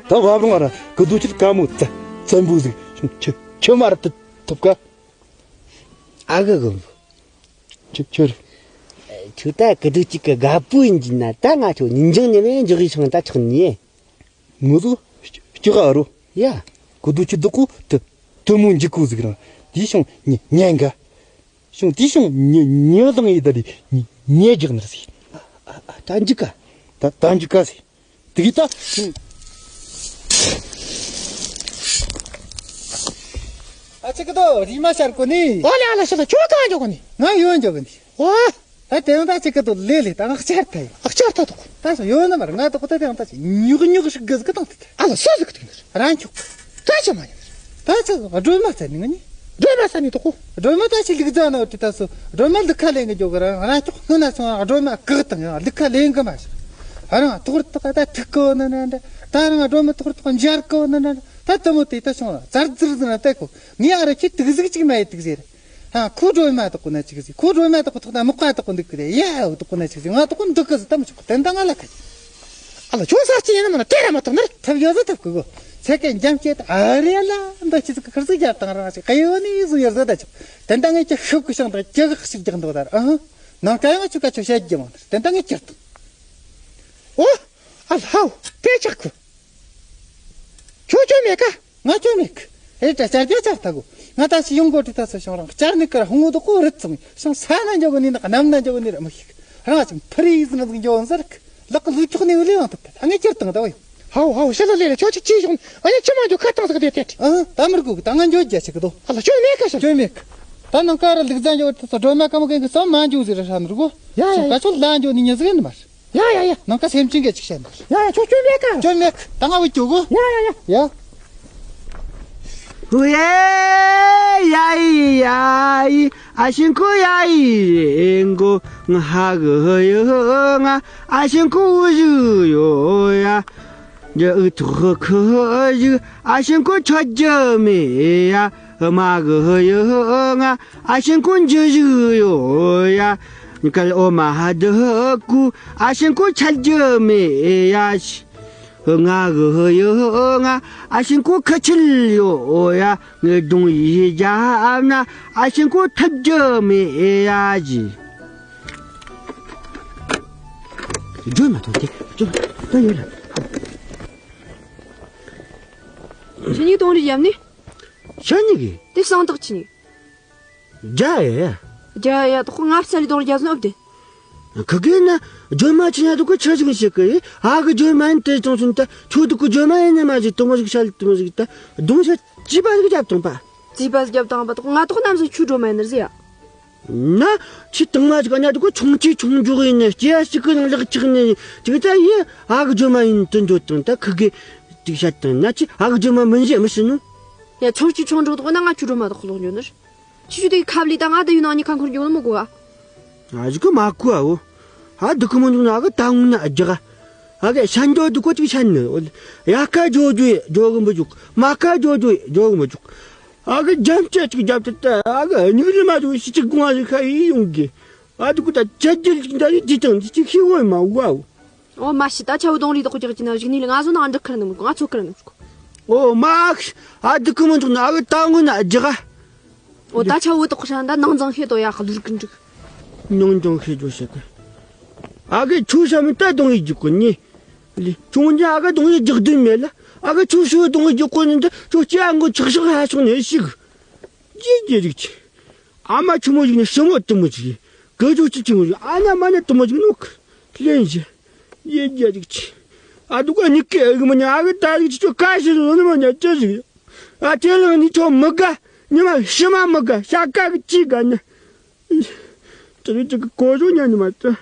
ད་བབ་རུང་ང་ར་གོ་དུ་ཅིག་དཀའ་མོ་ཙ་ཙན་པོ་ཟིག་ཆུ་ཆུ་མ་ར་དུ་ཐུབ་ཀ། ཨ་གི་གི། ཁྱོད་ཁྱོད། ཁྱོད་ད་གི་དུ་གཅིག་གི་དགའ་པོ་ཡིན་གྱི་ན་ད་ང་ཁྱོད་ཉིན་ཅང་ཉི་མའི་འཇོག་གི་ཤིང་ད་ཆགས་ནི། ངོ་ཟོ་སྐྱི་ག་རོ། ཡ། གི་དུ་ཅི་དུ་ཀོ་དུ་དུ་མོ་འཇིག་གོ་ཟིག་རང་དེ་ཤོང་ཉེ་ཉེ་འགའ། ཤོང་དེ་ཤོང་ཉེ་ཉེ་དང་ཡི་ད་དེ་ཉེ་ཉེ་རྒྱག་ནི་རེད་ཟིག་ད་འཇིག་ག་ད་ད་འཇིག་ག་ཟིག་དེ་གི་ད། ཨ་ཅིག་གི་དོ་རི་མ་ཤར་གོ་ནི། ཨོ་ལེ་ཨ་ལ་ཤ་ལ་ཁྱོད་གང་འཇོག་གོ་ནི། ང་ཡོད་འཇོག་གི་ནི། ཨོ། ད་དེ་ཡང་ད་ཅིག་གི་དོ་ལེ་ལེ་ད་ང་ལྕགས་ཐལ་ཡོད། ཨ་ལྕགས་ཐལ་དོ། ད་སོ་ཡོད་ན་མར་ང་དོ་ཁོ་ད་དེ་ཡང་ད་ཅིག་ཉུག་ཉུག་ཞིག་གི་ཟིག་གི་དང་དེ། ཨ་ལ་སོ་ཟིག་གི་དེ་ནི། རང་ཁྱོད། ད་ཅི་མ་ཉན། ད་ཅི་སྒྲོལ་མ་བཙལ་ནི་ང་ནི། སྒྲོལ་མ་བཙལ་ནི་དོ་གོ། སྒྲོལ་མ་ད་ཅི་ལུག་རྫ་ན་འོ་དེ་ད་སོ་སྒྲོལ་མ་ལུག་ཁ་ལེན་གི་འཇོག་གི་རང་རང་ཁྱོད་སྔོན་ན་སོང་སྒྲོལ་མ་བཀག་དང་ཡང་ལུག་ཁ་ལེན་གི་མ་ཤི། ཨ་རང་ཐོག་ཐོག་ད་ཐུག་གི་ནི་ནི་འདྲ། ད་རང་སྒྲོལ་མ་ཐོག་ཐོག་འབྱར་གི་ནི་ནི་འདྲ། ད་དུ་མོ་དེ་ད་སོང་ཙར་ཙིར་ཙིར་ན་ད་གོ། ངས་ཨ་ར་ཁྱེད་དུག་ཟིག་ཅིག་མ་ཡེ་དུག་ཟེར། ཧ། ཁོ་སྒྲོལ་མ་དག་གོ་ན་ཅིག་ཟིག་ཁོ་སྒྲོལ་མ་དག་གོ་ཐོག་ན་མག་པ་དག་གོ་འདུག་གི་རེད་ཡ། དག་གོ་ན་ཅིག་ཟིག་ང་དག་གོ་འདུག་གི་ཟིག་ད་མི་ཆོག་གི་དེ་འདྲ་ང་ལ་ཁ་ཅིག་ཨ་ལ་ཁྱོད་ས་སྐྱེས་ཡིན་ན་མ་ན་དེ་ར་མ་ཐོབ་ནར། ཐབས་ཡོད་ཟིག་ཐབས་གི་གོ། ཚེ་གེ་འཇམ་སྐྱེས་ད་ཨ་རེ་ལ་འདི་ཅི་ཟིག་གི་ཁུར་ཟིག་རྒྱབ་དང་རང་ཞིག་གཡོ་ནི་ཟིག་ཡོད་ཟིག་ད་ཅིག་དེ་འདྲ་ངས་ཀྱི་ཤུགས་ཀྱི་ཤིང་དང་ཀྱི་གག་ཞིག་རྒྱག་འདུག་ད་ར། ཨ་ནང་ཀ་ཡང་ཆུ་ཀ་ཆུ་བཤད་རྒྱུ་མང་དེ་འདྲ་ངས་ཁྱེར་དང་། ཨོ། ཨ་ལ་ཧའོ། དེ་ཆག་གི། ཁྱོད་ཁྱོད་མེད་ཀ། ང་ཁྱོད་མེད་ཀི། ཨེ་ད་ཅར་རྒྱ་ཅར་ད་གོ། ང་ད་སི་ཡོང་གོ་དྲི་ད་སི་ཤོང་རང་ཅར་ནི་ཀར་ཧུང་ངོ་དོ་ཀོ་རི་ཙང་ཤོང་ས་ན་འཇོག་གི་ནི་ནག་གནམ་ན་འཇོག་གི་ནི་ར་མི་ཤིག་རང་ཅིག་ཕ་རི་ཟི་ན་ཟིག་འཇོག་འཛར་ཀི། ལག་གི་ལུས་ཁྱོག་ནི་ལི་ཡང་ཐུབ་ད་ངས་ཁྱེར་དང་ད་བ་ཡོང་། ཧའོ་ཧའོ་ཤ་ལ་ལེ་ལེ་ཁྱོད་ཅིག་ཅི་ཤོང་ཨ་ཡ་ཁྱི་མ་འཇོག་ཁ་དང་ཟིག་དེ་དེ་དེ། ཨ་ད་མི་རྒུག་ད་ང་འཇོག་རྒྱ་ཆེ་གི་དོ། ཨ་ལ་ཁྱོད་མེད་ཀ་ཤ་ཁྱོད་མེད་ཀི། ད་ནང་ཀ་ར་ལུག་རྫ་འཇོག་དེ་ཚོ་སྒྲོལ་མ་ཀ་མོ་གན་གི་ཚོ་མ་འཇུག་ཟེར་ར་ཧྲ་ནི་རུ་གོ། ཡ་ཡ་ཡ། ཀ་ཆོ་ལ་འཇོག་ནི་ཉི་ཟིག་ཡིན་མར། ཡ་ཡ་ཡ། ནང་ཀ་སེམས་ཅན་གྱི་ཅིག་བཤད་ནི། ཡ་ཡ་ཁྱོད་ཁྱོད་མེད་ཀ། ཁྱོད་མེད་ཀི། ད་ང་བུ་ཅོ་གོ། ཡ་ཡ་ཡ། ཡ། ཧུ་ཡེ་ཡ་ཡི་ཡ་ཡི་ཨ་ཤིང་ཀུ་ཡ་ཡི་རེ་མགོ་ང་ཧ་གི་ཧུ་ཡི་ཧུ་ང་ཨ་ཤིང་ཀུ་བུ་ཞིག་ཡོད་ཡ། འདི་ཨུ་ཐུག་ཧུ་ཁུ་ཞིག་ཨ་ཤིང་ཀུ་ཆོད་རྒྱུ་མེད་ཡ། ཧུ་མ་གི་ཧུ་ཡི་ཧུ་ང་ཨ་ཤིང་ཀུ་འཇུ་ཞིག་ཡོད་ཡ། ཉི་ཀལ་ཨོ་མ་ཧ་དི་ཧུ་ཀུ་ཨ་ཤིང་ཀུ་ཆད་རྒྱུ་མེད་ཡ། ཧུ་ང་གི་ཧུ་ཡི་ཧུ་ང་ཨ་ཤིང་ཀུ་ཁ་ཆིལ་ཡོད་ཡ། ངའི་གདོང་ཡི་རྒྱབ་ན་ཨ་ཤིང་ཀུ་ཐུབ་རྒྱུ་མེད་ཡ་ཞེས། ཇོ་མ་ཐོན་ཏེ་ཇོ་ད་ཡོད་ལ། ཁྱེད་གཉིས་གདོང་རིས་བརྒྱབ་ནི། ཤ་ཉིག་གི། དེ་གསང་དག་ཆི་ཉིག་རྒྱ་ཡ་ཡ། རྒྱ་ཡ་ཡ་དོ་ཁོ་ངར་ཚ་ལི་དོང་རྒྱ་སོང་ཨབ་དེ། ཁི་གེ་ན་ཇོ་མ་ཆི་ཉ་དོ་ཁོ་ཆི་ཟིག་ཤེས་གི། ཨ་གི་ཇོ་མ་ཡིན་དེ་ཙང་སུན་ད་ཁྱོད་དོ་ཁོ་ཇོ་མ་ཡིན་ནི་མ་ཞིག་དོ་མོ་ཞིག་ཤ་ལི་དོ་མོ་ཞིག་ད་གདོང་ཤ་ཅི་པ་ཞིག་རྒྱབ་དང་པ། ཅི་པ་ཞིག་རྒྱབ་དང་པ་དོ་ང་དོ་ཁོ་ནམ་ཟིག་ཁྱོད་ཇོ་མ་ཡིན་ནི་ཟིག་ཡ། ན། ཁྱི་དང་མ་ཅིག་ཨ་ཉ་དུ་ཁོ་ཆུང་ཆེ་ཆུང་འཇོག་ཡིན་ནི་སྐྱེ་ཡ་ཞིག་གི་ནང་ལག་ཆགས་ནི་ཅིག་ད་ཡི་ཨ་གི་ཇོ་མ་ཡིན་དུ་འཇོག་དང་ད་ཁི་གི་ཅིག་བཤད་དང་ན་ཅི་ཨ་གི་ཇོ་མ་མིན་ཞེ་མི་ཤི་ནོ། ཡ་ཆུང་ཆེ་ཆུང་འཇོག་དོ་ན་ང་ཁྱོད་ཇོ་མ་དོ་ཁོ་ལོག་འཇོག་ནི། ཁྱི་ཆུ་དེ་ཁབ་ལི་ད་ང་ད་ཡུ་ནང་ཉི་ཁ་འཁོར་འཇོག་ནི་མི་གོ་ཨ། ཨ་ཞིག་གི་མ་གོ་ཨ་འོ། ཨ་དུ་ཁི་མོ་འཇོག་ན་ཨ་གི་ད་འུ་ན་ཨ་རྒྱག་ཨ། ཨ་གི་ཤན་ཇོ་དུ་ཁོ་ཅིག་ཤན་ནི་ཡ་ཁ་ཇོ་ཇོ་ཡི་ཇོ་གི་མི་འཇོག་མ་ཁ་ཇོ་ཇོ་ཡི་ཇོ་གི་མི་འཇོག་ཨ་གི་རྒྱམ་ཆ་ཅིག་རྒྱབ་ཏུ་ད་ཨ་གི་སྙིགས་རི་མ་དུ་ཤི་ཅིག་གུང་ཨ་ཞིག་ཁ་ཡི་ཡོང་གི། ཨ་དུ་ཀུ་ད་ཅ་ཅི་ལ་ཅིག་ད་ཡི་ཅི་ཅང་ཅི་ཅིག་ཤི་འོ་མ་འུ་ཨ་འུ། ཨོ་མ་ཤི་ད་ཆ་བུ་དོང་རི་དོ་ཁོ་ཅག་ཅི་ན་ཞིག་ནི་ལ་ང་ཚོ་ནང་འདྲི་ཁར་ནི་མི་གོ་ང་ཚོ་ཁར་ནི་མི་གོ། ཨོ་མ་ཤི་ཨ་དུ་ཀུ་མི་འཇུག་ན་ཨ་གི་ད་ངུ་ན་རྒྱག་ཨ། ཨོ་ད་ཆ་བུ་དོ་ཁོ་ཤ་ད་ནང་ཚང་ཤེས་དོ་ཡ་ཁ་ལུར་ཀི་འགྲིག་ནང་ཚང་ཤེས་དོ་ཤེས་གི། ཨ་གི་ཆུ་ཤ་མི་ད་དོང་ཡི་རྒྱུག་གི་ནི། ལི་ཆུང་ཉ་ཨ་གི་དོང་ཡི་རྒྱག་དུས་མེད་ལ། ཨ་གི་ཆུ་ཤུ་དོང་ཡི་རྒྱུག་གོ་ནི་འདི་ཆུ་སྐྱ་ངོ་ཆག་ཤག་ཧ་སོང་ནས་ཤིག་ཡི་རྒྱ་རིག་ཆི། ཨ་མ་ཆུ་མོ་ཞིག་ནི་ཤི་མོ་དུ་མོ་ཞིག་གི་ཆུ་ཆུ་ཆུ་མོ་ཞིག་ཨ་ན་མ་ན་དུ་མོ་ཞིག་ནོག་ལེན་ཞི། ཡི་རྒྱ་རིག་ཆི། ཨ་དུ་ག་ནི་ཀེ་ཨ་གི་མ་ཉ་ཨ་གི་ད་རིག་ཆི་ཆུ་ཀ་ཤི་རུ་ནི་མ་ཉ་ཅི་ཞིག་ཨ་ཅེ་ལང་ནི་ཆོ་མི་དགའ། ཉི་མ་ཤི་མ་མི་དགའ་ཤ་ཀ་གི་ཅི་དགའ་ནི། ཏི་རི་ཅི་གི་གོ་ཞོ་ཉ་ནི་མ་ཏི།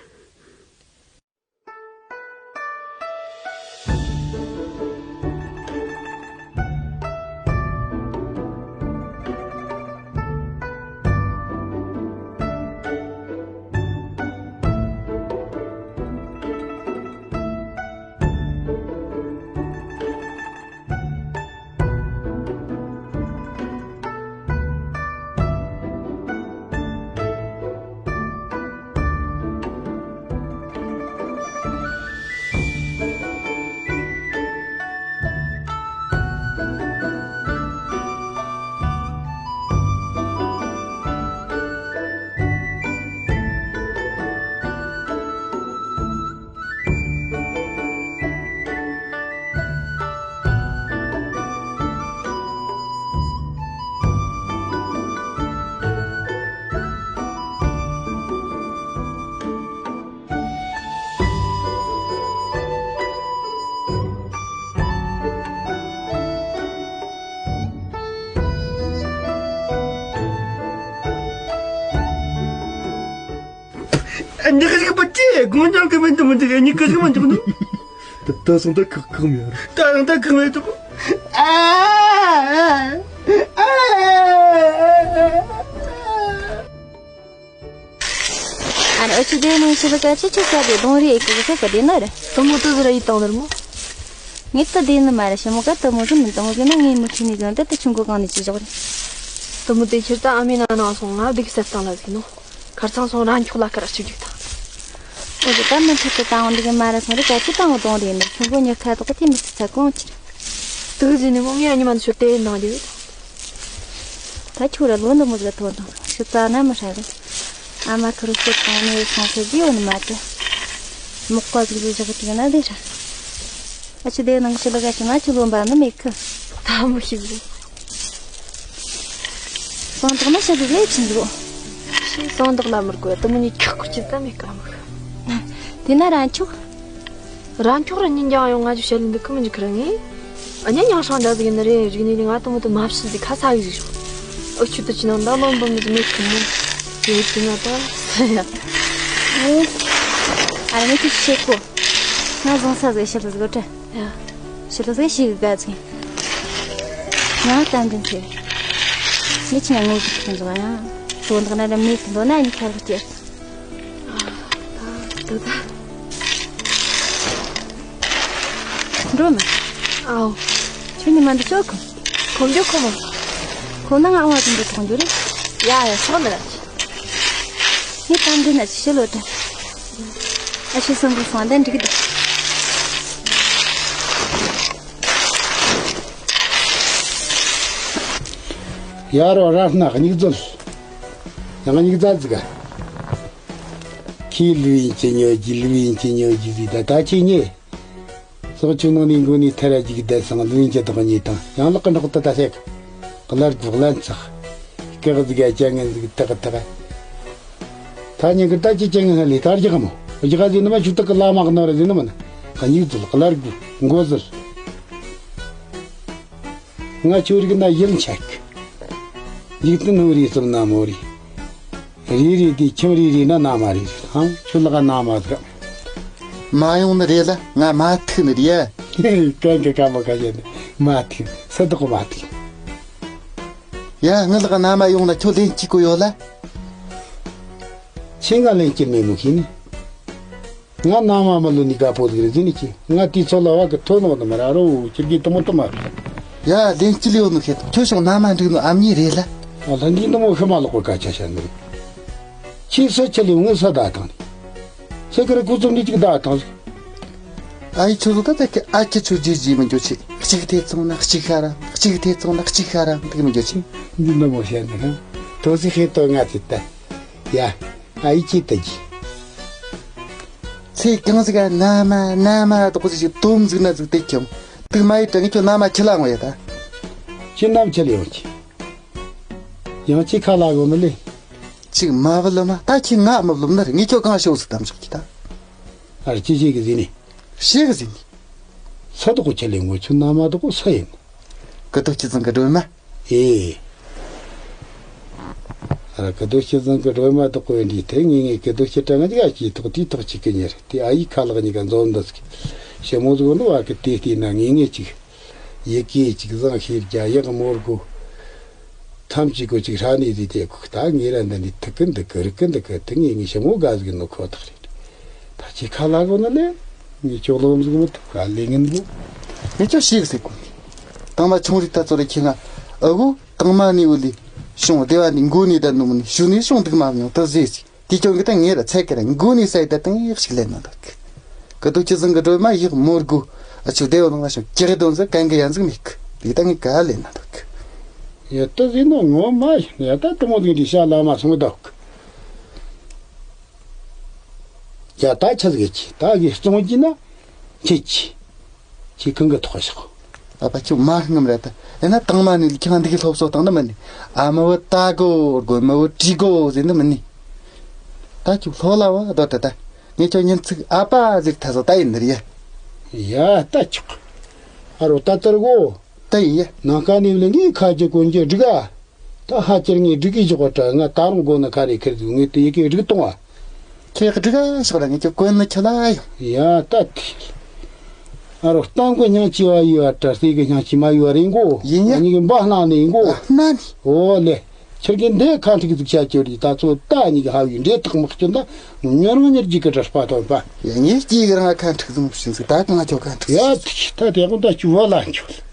འདི་ག་ཞིག་པ་ཅི་དགོང་ཅང་གི་མི་འདི་མི་འདི་ག་ཉི་ག་ཞིག་མ་འཇོག་ནི། ད་ད་སོང་ད་ཁག་ཁག་མི་ཡོད། ད་རང་ད་ཁག་མི་འཇོག་ཨ་ཨ་ཨ་ཨ་ཨ། ཨ་ནི་ཨ་ཆུ་དེ་ནང་ཞིག་ལ་ཀ་ཆི་ཆུ་ས་དེ་གདོང་རིས་ཨེ་ཀི་ས་ག་དེ་ན་རེད། དུ་མོ་དུ་ཟེར་ཡིད་བཏང་ནར་མོ། ངས་ད་དེ་ནི་མ་རེད་ཞི་མོ་ག་དུ་མོ་ཟིན་མི་དང་མོ་གི་ན་ངས་མི་ཁྱི་ནི་ཟིན་ད་ད་ཆུང་གོ་གང་ནས་ཅི་བཞག་རེད། དུ་མོ་དེ་ཁྱེར་ད་ཨ་མའི་ན་ན་སོང་ང་བདུག་ས་བཏང་ལ་ཟིན་ནོ། ཁར་ཚང་སོང་རང་འཁྱོག་ལ་ཁར་ཆུ་རྒྱུག་དང་། ཨོ་ད་ད་མི་ཁྱི་ད་བཏང་འདི་གི་མ་རེད་སོང་རེད་ཀ་ཆི་བཏང་གདོང་རིས་ནི་ཆུང་གོ་ཉི་ཁ་དོག་གི་དེ་མི་ཚ་གོང་ཆི་རེད། དུ་ཟིན་ནི་མོ་ངས་ཨ་ཉི་མ་ཚོ་དེ་ནང་རྒྱུ། ད་ཁྱོད་ར་ལོ་འདི་མོ་ཟིག་ཐོན་དང་ཤི་ཙ་ན་མི་ཧྲ་གི། ཨ་མ་ཁུ་རུ་སྐྱོབ་དང་ནས་སོང་ཟེར་གི་ཡོད་ནི་མ་དེ། མོག་པ་ཟིག་ཟིག་བཞག་གི་ན་དེ་ཧྲ། ཨ་ཆུ་དེ་ནང་ཤི་ལ་ག་ཤི་མ་ཆུ་ལོན་པ་ནི་མེད་གི། ད་མོ་ཤི་ཟིག་སང་དག་མ་ཤི་ཟིག་ལས་ཆི་ཟིག་ཤི་སང་དག་ལ་མི་དགོས་དུ་མོ་ནི་ཁག་ཁུར་ཆི་ད་མེད་གི་མོ་ཤི། དེ་ན་རང་ཆོག་རང་ཁྱོག་ར་ཉིན་རྒྱང་ཡོང་ང་ཅུ་བཤད་ལེ་འདི་ཁི་མི་འཇིག་ཁི་ར་ངས། ཨ་ཉ་ཉང་ཧྲང་འདྲ་ཟིག་ཡིན་ནི་རེད་རིག་ནི་རིག་ང་དུ་མོ་དུ་མ་བཤད་ཟིག་ཁ་ས་ཡི་ཟིག་ཞོག་ཨུ་ཆུ་དུ་ཅི་ནང་ད་ལོན་པོ་མི་ཟིག་མེད་ཁི་མོ། ཡོད་ཅི་ན་ད། ཨ་ར་ངས་ཁྱི་ཤེས་གོ་ང་བཟང་ས་ཟིག་བཤད་ཟིག་གོ་དྲ། ཡ། ཤི་ལ་ཟིག་ཤི་གི་ག་ཟིག་ང་གཏམ་འདྲེན་ཟིག་ངས་ཁྱི་ན་ངོ་ཟིག་ཁྱི་འཛོ་ཡ། དོ་འདག་ན་ར་མེད་ཁི་འདོ་ན་ཉི་ཁ་རུ་སྐྱེར། འགྲོ་མ། ཨའོ། ཁྱོད་ཉི་མ་འདི་ཤོག་གི། གོམ་རྒྱུ་ཁོ་མོ། ཁོ་ན་ང་ཨང་བ་དུ་འགྲོ་ཐོང་རྒྱུ་རེད། ཡ་ཡ་ཤོག་འདི་ར། ངས་གཏམ་འདི་ན་ཅི་ཤི་ལོ་དེ། ཨ་ཤི་སང་གི་སང་དེ་འགྲིག་གི་འདུག་ཡ་རོ་ར་སྣ་སྙིགས་རྫོལ། ཡང་སྙིགས་རྫ་ཟིག་ག་ཁྱི་ལུས་ཡིན་གྱི་ཉོ་རྒྱུ་ལུས་ཡིན་གྱི་ཉོ་རྒྱུ་ཟིག་ད་ད་ཁྱི་ཉེ། སོག་ཆུ་ནང་ནས་མགོ་ནས་ཐར་རྒྱུག་བསྡད་སོང་ལུས་ཡིན་གྱི་དོག་ཉེ་དང་ཡང་ལག་གི་འགྲོག་ཏུ་ད་ཤེག་གླར་དགུ་གླ་འཚག་སྐག་ཟིག་ག་ཅ་ངན་ཟིག་ཐག་ཐག་ད་ཉིན་གི་ད་ཅི་ཅ་ངན་ལས་ད་རྒྱག་མོ་རྒྱག་ཟིན་ནི་མ་ཆུ་ཐག་གི་བླ་མ་གནོ་ར་ཟིན་ནི་མིན། སྙིགས་རྫུལ་གླར་དགུ་མགོ་ཟིལ། ང་ཁྱོད་རིག་ན་ཡིད་ཆད། འཇིག་རྟེན་ཧུ་རི་གསུམ་ན་མོ་རི། རི་རི་དེ་ཁྱིམ་རི་རི་ན་ན་མ་རི་རི་ཧང་ཁྱོད་ལག་ན་མ་ཟིག་མ་ཡོང་ནི་རེད་ལ་ང་མ་ཐུག་ནི་རེད། གན་གི་ཀ་མོ་ཀ་ཡེ་ནི་མ་ཐུག་ས་དོག་མ་ཐུག་ཡ་ང་ལག་ན་མ་ཡོང་ན་ཁྱོད་ལན་གཅིག་གོ་ཡོད་ལ། ཁྱེད་ང་ལན་གཅིག་མེད་མོ་ཤེས་ནི། ང་ན་མ་མ་ལོ་ནི་དགའ་པོ་ཟིག་རེད་ཟེར་ནི་ཅི། ང་དུས་ཚོད་ལ་བ་གི་ཐོན་ནོ་ནི་མ་ར་རོ་ཁྱེད་ཀྱི་དུ་མོ་དུ་མ་རེད། ཡ་ལན་ཅི་ལེའོ་ནི་ཁྱེད་ཁྱོད་ཤོག་ན་མ་འགྲིག་ནོ་ཨ་མྱེས་རེད་ལ། ཨ་ལ་འདི་དུ་མོ་ཤི་མ་ལོག་པར་སྐད་ཆ་བཤད་ནི་རེད། ཁྱེད་སུ་ཆི་ལེའོ་ངས་སུ་ད་བཏང་ནི། སུ་གི་ར་ཁུ་ཚུར་འདི་གཅིག་ད་བཏང་ཟིག་ཨ་ཡི་ཆུ་ཚོད་ད་ད་ཁྱེད་ཨ་ཁྱེད་ཆུ་རྗེས་རྗེས་མི་འགྱོ་ཆེ། གཅིག་ཐེ་ཚོང་ན་གཅིག་ཤ་ར་གཅིག་ཐེ་ཚོང་ན་གཅིག་ཤ་ར་འདུག་མི་འགྱོ་ཆེ། འདི་དུ་མོ་བཤད་ནི་ར་ཐོ་སི་ཁེ་ཏོ་ང་ཚེ་ད། ཡ། ཨ་ཡི་ཅི་ལྟ་གི། ཚེ་གང་ཟིག་ག་ན་མ་ན་མ་དོག་ཟིག་ཞིག་དོམ་ཟིག་ན་ཟིག་བལྟས་ཀྱང་དུག་མ་ཡི་དྲ་ངས་ཁྱོད་ན་མ་ཁྱི་ལ་འོང་ཡ་ད། ཁྱི་ནམ་ཁྱི་ལ་ཡོང་ཁྱི། ཡང་ཁྱི་ཁ་ལ་གོ་ནི་ལེ། ཅིག་མ་བུ་ལ་མ་ད་ཁྱི་ང་མི་བླུམ་ནི་རེད། ངས་ཁྱོད་གང་ཤོག་ཟིག་དམ་ཆོག་གི་ད། ཨར་ཅི་ཞིག་གི་ཟིན་ནི། ཤེས་གི་ཟིན་ནི། ས་དོག་ཁྱི་ལེ་ངོ་ཆུ་ན་མ་དོག་ས་ཡིན། ཀི་དོག་ཁྱི་ཚང་གི་སྒྲོལ་མ། ཨེ། ཨ་ར་ཀི་དོ་ཤི་ཟང་གི་སྒྲོལ་མ་དོག་པོ་འདི་དེ་ངེས་ངེས་ཀི་དོ་ཤི་གྲངས་ཀྱི་ཨ་ཅིའི་ཐོག་དེའི་ཐོག་ཅིག་གི་ཉེར་དེ་ཨ་ཡིག་ཁ་ལག་གཉིས་ཀ་འཛོམས་འདུག་ཟིག་ཞི་མོ་ཟིག་ནི་བ་གི་དེ་བལྟས་ན་ངེས་ངེས་ཅིག་ཡི་གེ་ཅིག་བཟང་ཤེས་རྒྱ་ཡག་མོར་གོ་ཐམས་ཅད་གོ་ཅིག་ཧྲ་ནས་ཟིག་དེ་གོ་ད་ངེས་ར་འདི་འདི་ཐུག་གི་འདུག་གི་རིག་གི་འདུག་གི་དེ་ངེས་ངེས་ཞི་མོ་དགའ་ཟིག་ནོ་ཁོ་ཐག་རེད། ད་ཁྱེད་ཁ་ལག་གོ་ན་ལེ། ངས་ཁྱོད་ལོ་ཟིག་མི་ཐུབ་ག་ལེ་ངན་པོ། ངས་ཁྱོད་ཤེས་གི་ཟེར་གོ་ནི། དང་མ་ཆུང་རིག་ད་ཚོ་རེ་ཁྱེད་ང་ཨ་གོ་དང་མ་ནི་འུ་ལི་ཤོང་སྡེ་བ་ནི་མགོ་ནི་ད་ནུ་མ་ནི་ཞུ་ནི་ཤོང་འདུག་མ་མྱོང་ད་ཟེར་ཅིག་དེ་ཁྱོད་ཀྱི་ད་ངས་ར་ཚད་ཀྱི་ར་མགོ་ནི་ས་ཡི་ད་དང་ཡག་ཞིག་ལེན་ན་འདུག་གི། ཀི་དུ་ཁྱི་ཟིང་གི་སྒྲོལ་མ་ཡག་མོར་གུ་ཨ་ཆུ་སྡེ་བ་ནང་ལ་ཤོང་ཀྱི་རེ་དོན་ཟེར་གན་གི་ཡན་ཟིག་མེད་གི་དེ་ད་ངས་ག་ལེན་ན་འདུག་གི། ཡ་ད་ཟིན་ནོ་ངོ་མ་ཡིན་ཡ་ད་དུ་མོ་ཟིག་འདི་ཤ་ལ་མ་སོང་འདུག་གི། ཡ་ད་ཆི་ཟིག་གི་ད་གི་བཙོང་གྱི་ན་ཁྱེད་ཀྱི་ཁྱེད་གང་གི་ཐོག་ཤོག་ཨ་ཕ་ཁྱོད་མ་ངམ་ར་ད་ཡིན་ན་དང་མ་ནི་ཁྱེད་འདི་གི་སློབ་གསོ་བཏང་ན་མ་ནི་ཨ་མ་བུ་ད་གོ་དགོ་མ་བུ་བྲིས་གོ་ཟེར་ནི་མ་ནི་ད་ཁྱོད་ལྷོ་ལ་བ་ད་ད་ད་ངས་ཁྱོད་ཉིན་ཚིག་ཨ་ཕ་ཟེར་ཐ་ས་ད་ཡིན་ནི་རེད་ཡ། ཡ་ད་ཆོག་ཨ་རོ་ད་ཙར་གོ་ད་ཡིན་ཡ། ནང་ཁ་ནི་ལ་ངའི་ཁ་ཅིག་གོན་གྱི་འགྲིག་ཨ། ད་ཧ་ཅེར་ངས་སྒྲིག་གི་ཞོག་པ་དྲ་ང་ད་རུང་མགོ་ན་ཁ་རེ་ཁེར་དུ་ངས་དེ་ཡི་གེ་སྒྲིག་གཏོང་བ། ཁྱེད་ཀྱི་འགྲིག་ག་ཤོག་ར། ངས་ཁྱོད་གོན་ནི་ཁྱོད་ལ་ཡོང་། ཡ་ད་དེ། ཨ་རོ་གཏམ་གི་སྙིང་རྗེ་བ་ཡོད་ཨ། སྲས་གི་སྙིང་རྗེ་མ་ཡོད་རེད་གོ། ཡིན་ཡ། ཨ་ནི་གི་འབའ་སྣང་ནས་གོ། ཨ་སྣང་ནས། ཨོ་ལེ། ཁྱེད་ཀྱི་འདི་ཁ་འཁྲིག་ཟིག་བྱ་ཁྱོད་རེད། ད་ཚོ་ད་ཨ་ནི་གི་ཧ་བའི་འདྲེ་ཐག་མི་སྐྱོན་ད། མྱུར་བ་མྱུར་རྒྱུ་གི་གྲྭ་པ་ཐོན་པ། ཡ་ངས་སྐྱེས་གི་རང་ཁ་འཁྲིག་ཟིག་མི་ཤེས་ཟིག་ད་གང་ཁྱོད་ཁ་འཁྲིག་ཟིག་ཡ་ད་དེ་གོ་ད་ཅུ་བ་ལ་འཁྱོད།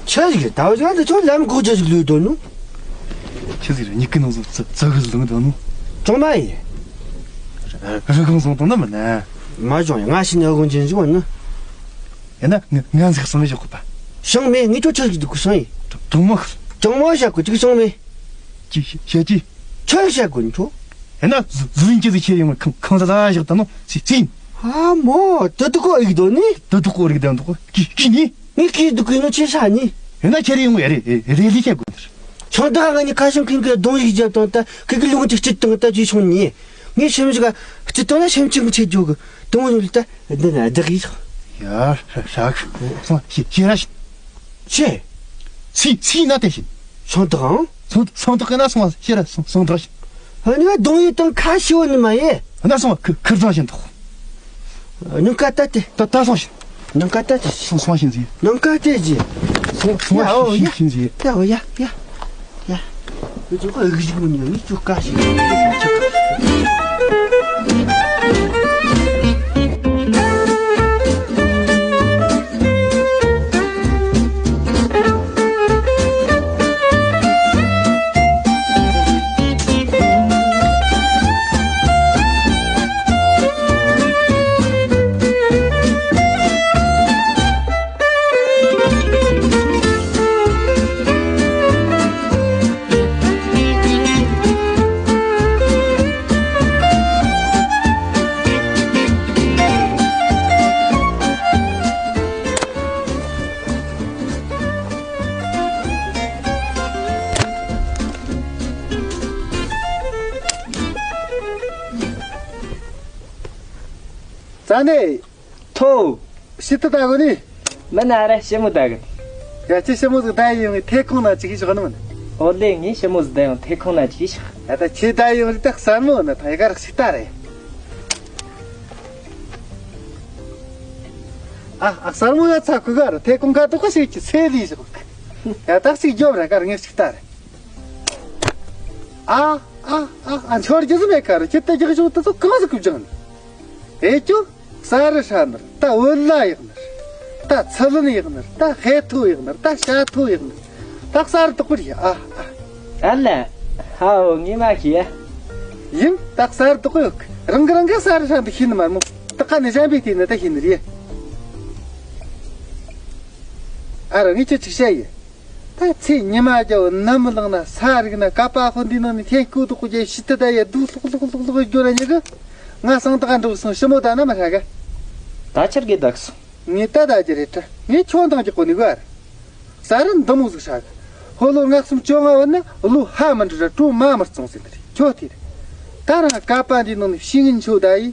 ཆི་ཟིག་རེད། ད་བ་ང་ཚོ་ལམ་གོག་ཆ་ཟིག་ལུས་དོ་ནུ། ཆི་ཟིག་རེད། མྱིག་གི་ནང་ཚོ་ཙི་ཙི་གི་ལངས་དོ་ནུ། ཅང་མ་ཡིན། རི་གང་སོང་དང་ནི་མིན་ན། མ་བྱུང་ཡ། ང་ཤི་ནས་དགོན་ཆེན་ཟིག་བ་ནི། ཡིན་ན་ང་ང་ཟིག་སང་ཞོག་གི་པ། ཤང་མེད། ངས་ཁྱོད་ཆི་ཟིག་འདུག་གི་སང་ཡིན། གྲང་མོ། ཅང་མ་བྱ་གི་ཅིག་སང་མེད། ཅི་བྱ་ཅི། ཆོས་བཤད་དགོས་འདུག་ཡིན་ན་ཟུ་ཟུ་ཡིན་གྱི་ཟིག་ཁྱེད་ཡོང་ཁང་ཁང་ས་ལ་བཞག་ད་ནོ་ཚི་ཚིན། ཧ་མོ། དུ་དུ་ཀོ་ཨིག་དོ་ནི། དུ་དུ་ཀོ་རིག་དང་དུ་ཀོ་ཀི་ཀི་ནི། ངས་ཀི་དུ་ཀི་ནོ་ཆེ་ས་ནི། ཡིན་ན་ཁྱེད་ཡོང་རེ་རེ་ལི་ཁྱེད་དགོས་ནི། ཆང་ད་ང་ནི་ཁ་ཤང་ཁིན་གི་གདོང་ཡིག་རྒྱབ་དང་ད་ཁི་གི་ལུང་ཅིག་སྐྱིད་དང་ད་ཅི་ཆུང་ནི། ངས་སེམས་ཞིག་སྐྱིད་དང་ན་སེམས་ཅིག་ཆེ་རྒྱུ་གི་དུང་ཡོང་ལི་ད། འདི་ན་བདག་ཡིག་ཡ་ཧྲ་ཧྲ་གི་སོང་ཤི་ཤི་ར་ཤི། ཆེ། སི་སི་ན་དེ་ཤི། སང་དག་ཨང་། སང་སང་དག་ན་སོང་ཤི་ར་སང་སང་དག་ཤི། ཨ་ནི་གདོང་ཡིག་དང་ཁ་ཤི་བ་ནི་མ་ཡེ། ན་སོང་ཁི་ཁིར་ཙང་ཤི་འདུག་ནུ་ཀ་ཏ་ཏེ། ད་ད་སོང་ཤི། ནང་ཀ་ཏ་ཅི། སོང་སོང་ཤིན་ཟི། ནང་ཀ་ཏ་ཅི། སོང་སོང་ཡ་ཨོ་ཡ། ཤིན་ཤིན་ཟི། ཡ་ཨོ་ཡ་ཡ་ཡ། ཨུ་ཅུ་ཁ་ཨུ་ཅུ་མོ་ཉོ་ནི་ཅུ་ཀ་ཤི། ཙ་ནེ། ཐོ། ཤི་ཏི་ད་གོ་ནི། མིན་ན་ར་ཞི་མོ་ད་གི། ཡ་ཅི་ཞི་མོ་ཟིག་ད་ཡོང་ངི་ཐེ་ཁོང་ན་ཅིག་ཞོག་ནི་མིན། ཨོ་ལེ་ངས་ཞི་མོ་ཟིག་ད་ཡོང་ཐེ་ཁོང་ན་ཅིག་ཞོག་ད་ད་ཁྱེད་ད་ཡོང་རི་ད་གསར་མོ་ན་ད་ཡ་ག་ར་ཤི་ཏ་རེད། ཨ་ཨ་གསར་མོ་ཡ་ཚ་ཁུ་ག་ར་ཐེ་ཁོང་ག་དོ་ཁ་ཤི་ཅི་སེ་ལི་ཞོག་ཡ་ད་ཅིག་རྒྱོབ་ར་ག་ར་ངས་ཤི་ཏ་རེད། ཨ་ཨ་ཨ་ཨ་འཆོར་རྒྱུ་ཟིག་མེད་ཀ་ར་ཁྱེད་ད་རྒྱག་ཞོག་ད་ཚོ་གང་ཟིག་ཁུ་བྱང་ནི། ཨེ་ཅོ། གསར་རི་ཧྲ་ནར་ད་བོད་ལྭ་ཡག་ནར། ད་ཚི་ལན་ཡག་ནར། ད་ཧེ་ཐོ་ཡག་ནར། ད་ཤ་ཐོ་ཡག་ནར། ད་གསར་དོག་པར་ཡ་ཨ་ཨ། ཨ་ལ། ཧའོ་ངས་མ་ཤེས། ཡིན་ད་གསར་དོག་ཡོད་གི། རང་གི་རང་གི་གསར་རི་ཧྲ་འདི་ཤེས་ནི་མ་མོ། ད་ཁ་ནས་གཞན་པའི་དེ་ནི་ད་ཤེས་ནི་རེད། ཨ་ར་ངས་ཁྱོད་ཅིག་བཤད་ཡིན། ད་ཚེ་ཉི་མ་རྒྱལ་བོ་ནམ་ལངས་ན་ས་རིག་ན་ཀ་པ་ཧོ་འདི་ནང་ནས་ཐེན་སྐུ་དོག་གོ་རྒྱལ་ཤི་ཏི་ད་ཡ་དུ་ལྷོག་ལྷོག་ལྷོག་ལྷོག་རྒྱུ་ར་ཉི་གི། ང་སང་དག་འགྲོ་སོང་ཞི་མོ་ད་ན་མ་ཧྲ་ག་ད་ཆར་གི་དག་སོང་། ངས་ད་ད་རྒྱུ་རེད་དྲ། ངས་ཁྱོད་འདང་རྒྱག་གོ་ནི་ག་རེད། ས་རི་འདི་མོ་ཟིག་ཧྲ་གི། ཧོ་ལོ་ལྔ་གསུམ་བཅོ་ལྔ་བོ་ན་ལོ་ཧ་མི་འདྲི་ར་གྲོ་མ་མི་བཙོང་ཟེར་ནི་རེད་ཁྱོད་དེ་རེད། ད་རང་ཀ་པ་འདི་ནང་ནས་ཤི་ངན་ཆོ་ད་ཡི།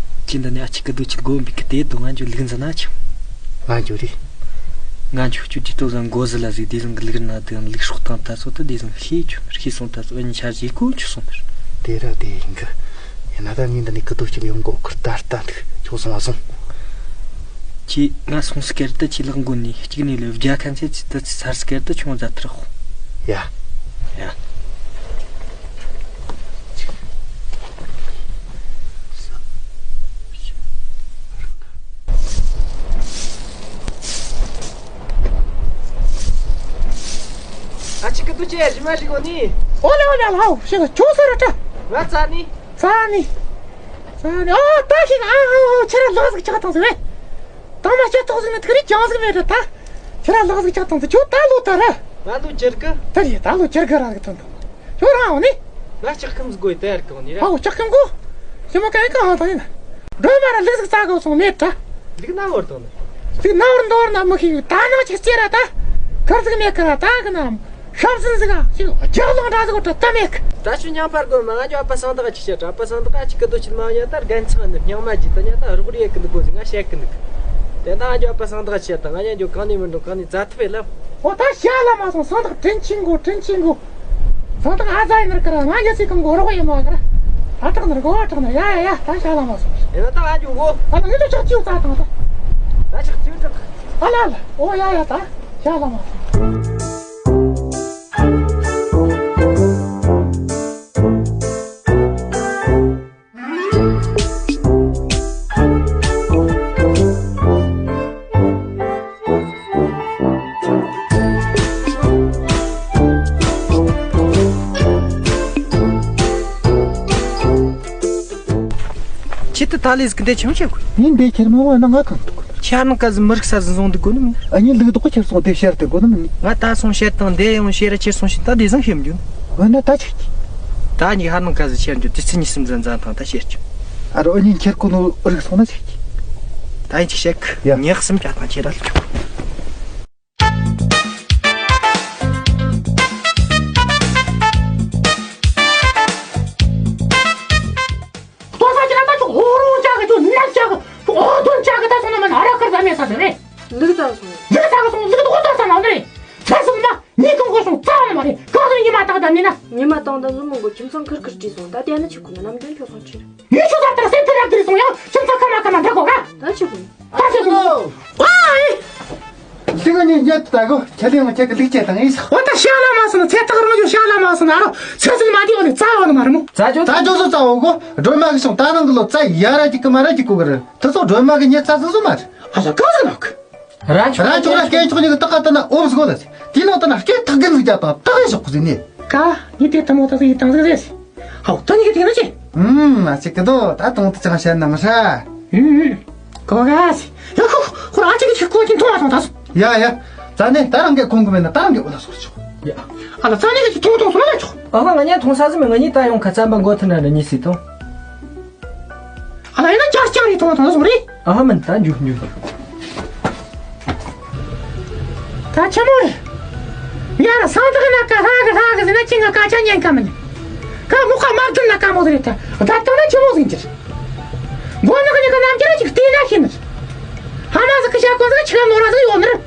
ཁྱེད་འདི་ནས་ཨ་ཅེ་སྐུ་རྡོ་ཆེ་དགོན་པའི་གི་དེ་དུ་ང་འཇུ་ལུག་འཛིན་ན་ཆུང་། ང་འཇུ་རེད། ང་འཇུ་ཁྱོད་ཀྱི་ཏོ་ཟན་མགོ་ཟི་ལ་ཟིག་དེ་ཟན་གི་ལུག་ན་དེ་ལུག་སྲོག་དང་ད་སོ་ད་དེ་ཟན་ཤེས་ཆུང་ཤེས་སོང་ད་སོ་ཨ་ནི་ཆ་ཟིག་གོ་ཆུ་སོང་ནར། དེ་ར་དེ་ཡིན་གི། ཡིན་ན་ད་ངས་འདི་ནས་སྐུ་རྡོ་ཆེ་ཡོང་གོ་ཁུར་ད་ལྟ་འདུག་ཆོག་སོང་བ་སོང་། ཁྱེད་ང་སོང་སྐེར་ད་ཁྱེད་ལག་མགོ་ནས་གཅིག་ནས་ལས་བརྒྱ་ཁན་ཚེ་ཚེ་ད་ཚེ་ཚར་སྐེར་ད་ཆུང་ཛ་ཐར་ཧོ། ཡ། ཡ། ཨ་ཅེ་སྐུ་རྡོ་ཆེ་རྗེས་མ་ཞིག་གོ་ནི། ཨོ་ལེ་ཨོ་ལེ་ལ་ཧོ་ཤེ་ག་ཆོ་ས་ར་ཏྲ། ང་ཙ་ནི། ཙ་ནི། ཙ་ནི་ཨ་ད་ཤིག་ཨ་ཨ་ཨ་ཁྱེད་ར་ལག་ཟིག་ཆག་བཏང་ཟིག་བས། དང་མ་ལྕགས་ཐོག་ཟིག་ནི་ཐུག་རིགས་ཅང་ཟིག་མེད་ར་ད། ཁྱེད་ར་ལག་ཟིག་ཆག་བཏང་ཟིག་ཁྱོད་ད་ལོ་ད་ར། ང་ལོ་ཅིར་གི། ད་རེད་ད་ལོ་ཅིར་གི་ར་གི་ཐོན་དང་། ཁྱོད་རང་འོ་ནི། ང་ལྕགས་ཁམས་དགོས་དེ་ཡར་གི་འོ་ནི་ར། ཨའོ་ལྕགས་ཁམས་དགོས། ཞི་མོ་ག་ཡི་ག་ཧང་ད་ཡིན་ན། སྒྲོལ་མ་ར་ལུག་ཟིག་རྩ་གོ་སོང་མེད་ད། ལུག་ན་བར་དང་ནི། ལུག་ན་བར་འདོར་ན་མི་ཤེས་ད་ནང་ཅིག་སྐྱེ་ར་ད། གར་ཟིག་མེད་གི་ར་ད་གི་ནམ། ཤམ་སིན་ཟིག་ཨ་ཅིག་རྒྱག་ལང་འདྲ་ཟིག་ཏུ་ཏ་མེད་གི། ད་ཆུ་མྱང་ཕར་དགོས་མ། ང་ཅོ་ཨ་ཕ་སང་དག་ཅིག་བཤད། ཨ་ཕ་སང་དག་ཅིག་གི་དོ་ཆིལ་མ་ཉ་ད་རྒན་ཚང་ནི་སྙིང་མ་ཇི་ད་ཉ་ད་རོགས་རིས་གི་འདུག་གོ་ཟིག་ང་བཤད་གི་འདུག། དེ་ད་ང་ཅོ་ཨ་ཕ་སང་དག་ཅིག་ད་ང་ཉ་ཅོ་གང་ནས་མི་འགྲོ། གང་ནས་རྫ་ཐུབ་པའི་ལབ། ཨོ་ད་ཤ་ལ་མ་སོང་། སང་དག་དྲིན་ཆེན་གོ། དྲིན་ཆེན་གོ། སང་དག་ཨ་ཛ་ཡིན་ནར་ཀ་ར་ང་ཉ་སི་གང་གོ་རོགས་ཡིན་མ་ཀ་ར། ཨ་དྲག་ནར་གོ། ཨ་དྲག་ནར། ཡ་ཡ་ཡ། ད་ཤ་ལ་མ་སོང་། ཡིན་ན་ད་ང་ཅོ་གོ། ཨ་ད་ངི་ཅོ་ཆག་ཅིའུ་ཙ་དང་ད། ད་ཆག་ཅིའུ་ཙ་དང་། ཨ་ལ་ལ། ཨོ་ཡ་ཡ། ད་ཤ་ལ་མ་སོང་། ཁྱེད་དུ་ད་ལས་ཀྱི་འདས་ཆུང་ཆེ་གོ། ཡིན་འདས་ཁྱེར་མ་བ་ན་ང་གང་འདུག། ཁྱེད་ནང་ཀ་ཟི་མི་རིགས་ས་ཟི་བཟུང་འདུག་གོ་ནི་མིན། ཨ་ནི་ལུག་དོག་ཁྱེར་སོང་དེ་ཤར་དུ་གོ་ནི་མིན། ང་ད་སོང་བཤད་དང་འདས་ཡང་བཤད་ར་ཁྱེར་སོང་ཞིག་ད་དེ་བཟང་ཤེས་མི་འདུག། འོ་ན་ད་ཆིག་གི། ད་ནི་ཧ་ནང་ཀ་ཟི་ཁྱེར་འདུག་དེ་ཚི་ཉི་སུམ་ཛན་ཛན་དང་ད་བཤད་ཆུ། ཨ་རོ་ཨ་ནི་ཁྱེར་གོ་ནོ་རིགས་སོང་ན་ཆིག་གི། ད་ཡིན་ཅིག་བཤད་གི། ཡ། ངས་སུམ་བརྒྱ་དང་ཁྱེར་ར་ལུག། ལྟོ་ས་ཅི་ན་ད་ཅུ་ཧོ་རོ་ཅག་གི་ཅུ་ནག་ཅག་གི་ཅུ་ཨོ་དོན་ཅག་གི་ད་སོང་ན་མ་ན་ར་ཀར་ཟ་མེད་ས་ཟེར་རེད། ལུག་ཙག་སོང་། ལུག་ཙག་སོང་། ལུག་དོ་ཙག་ས་ན་རེད། ས་སོང་མ་ཉི་གང་གོ་སོང་ཙག་ན་མ་རེད། གང་ཟེར་ཉི་མ་ཏག་ད་ནི་ན། ཉི་མ་ཏང་ད་ཟུ་མོ་གོ་ཁྱིམ་ཚང་ཁིར་ཁིར་བྲིས་སོང་། ད་དེ་ན་ཆི་ཁུ་ན་ནམ་རྒྱུན་ཁྱོད་ཚང་ཁྲིར། ཡུལ་ཆུ་ཟག་ལྟར་སེམས་ཐུར་རབ་དུས་སོང་ཡང་ཁྱིམ་ཚང་ཁ་མ་ཁ་མ་འདྲ་གོ་ར། ད་ཆི་ཁུ། ད་ཆི་ཁུ། ཨ་ཨེ། ལུག་ནི་ཉལ་དུ་ད་གོ། ཁྱེད་ལས་ང་ཁྱེད་ཀྱི་ལུག་ཅེ་དང་ཨིས། འོ་ད་ཤ་ལ་མ་སོང་ན་ཚེ་ཐག་རིང་ཡོད། ཤ་ལ་མ་སོང་ན་ཨ་རོ་ཚེ་ཟིན་མ་དེ་འོ་ནི་རྩ་བ་ནི་མ་རེད་མོ། རྩ་ཅོ་རྩ་ཅོ་སོ་རྩ་འོ་གོ། སྒྲོལ་མ་གི་སོང་ད་ནང་གི་ལོ་རྩ་ཡ་ར་གཅིག་གི་མ་ར་གཅིག་གོ་གི་རེད། དེ་ཚོ་སྒྲོལ་མ་གི་ཉལ་རྩ་ཟིན་སོ་མ་རེད། ཨ་ས་གང་ཟིག་ནོག། ར་ཆོ་ར་ཆོ་ར་སྐད་ཆོག་ཉིད་ཀྱི་ཏག་ཏག་ན་ཨོམ་སྒོ་ལ་ཟེར། དེའི་ནང་དུ་ན་སྐད་ཐག་རྒན་ཟིག་རྒྱབ་དང་ཏག་ཡིན་ཤོག་གི་ཟིག་ནི། ཀ་ཡིན་དེ་ཐུ་མོ་ཏག་ཟིག་ཡིན་དང་ཟིག་ཟེར། ཧའོ་ད་ཉིད་ཀྱི་དེ་ན་ཅི། ཨུམ་ཨ་ཅིག་གི་དོ་ད་དང་དུ་ཅང་བཤད་ན་མི་ཧྲ། ཨུམ་ཨུམ། གོ་ག་ཟེར། ཡ་ཁོ་ཁོ་ར་ཨ་ཅིག་གི་ཁོ་ཅིག་མཐོང་བ་སོང་ད་སོང་། ཡ་ཡ། ཙ་ནེ་ད་རང་གི་ཁོང་གི་མེད་ན་ད་རང་གི་འོ་ལ་སོང་ཆོག། ཡ། ཨ་ལ་ཙ་ནེ་གི་ཅིག་མཐོང་མཐོང་སོང་ན་ཆོག། ཨ་ཧ་ང་ཉལ་མཐོང་ས་ཟིག་མེད། ང་གཉིས་ད་ཡོང་ཁ་ཙམ་པ་མགོ་ཐུ་ན་ར་གཉིས་སྲིད་དང་། ཨ་ལ་ཡིན་ན་ཅར་ཅར་རེད་མཐོང་མཐོང་སོང་རེད། ཨ་ཧ་མིན་ད་འཇུག་འཇུག་འཇུག། ད་ཆི་མོ་རེད། ཡ་ར་སང་དག་ན་ཀ་ཧ་གི་ཧ་གི་ཟེར་ན་ཁྱི་ང་སྐད་ཆ་ཉན་ཀ་མིན། ཀ་མོ་ཁ་མ་བརྒྱུད་ན་ཀ་མོ་ཟེར་རེད་ད། ད་ལྟ་ན་ཆི་མོ་ཟིན་གྱིར། མགོ་ནག་ཉི་ཀ་ནམ་རྒྱུན་ཅིག་བལྟས་ན་ཤེས་ནི། ཕ་མ་ཟིག་གི་ཤ་ཀོ་ཟིག་ཁྱི་ལ་ནོར་བ་ཟིག་ཡོད་ནི་རེད།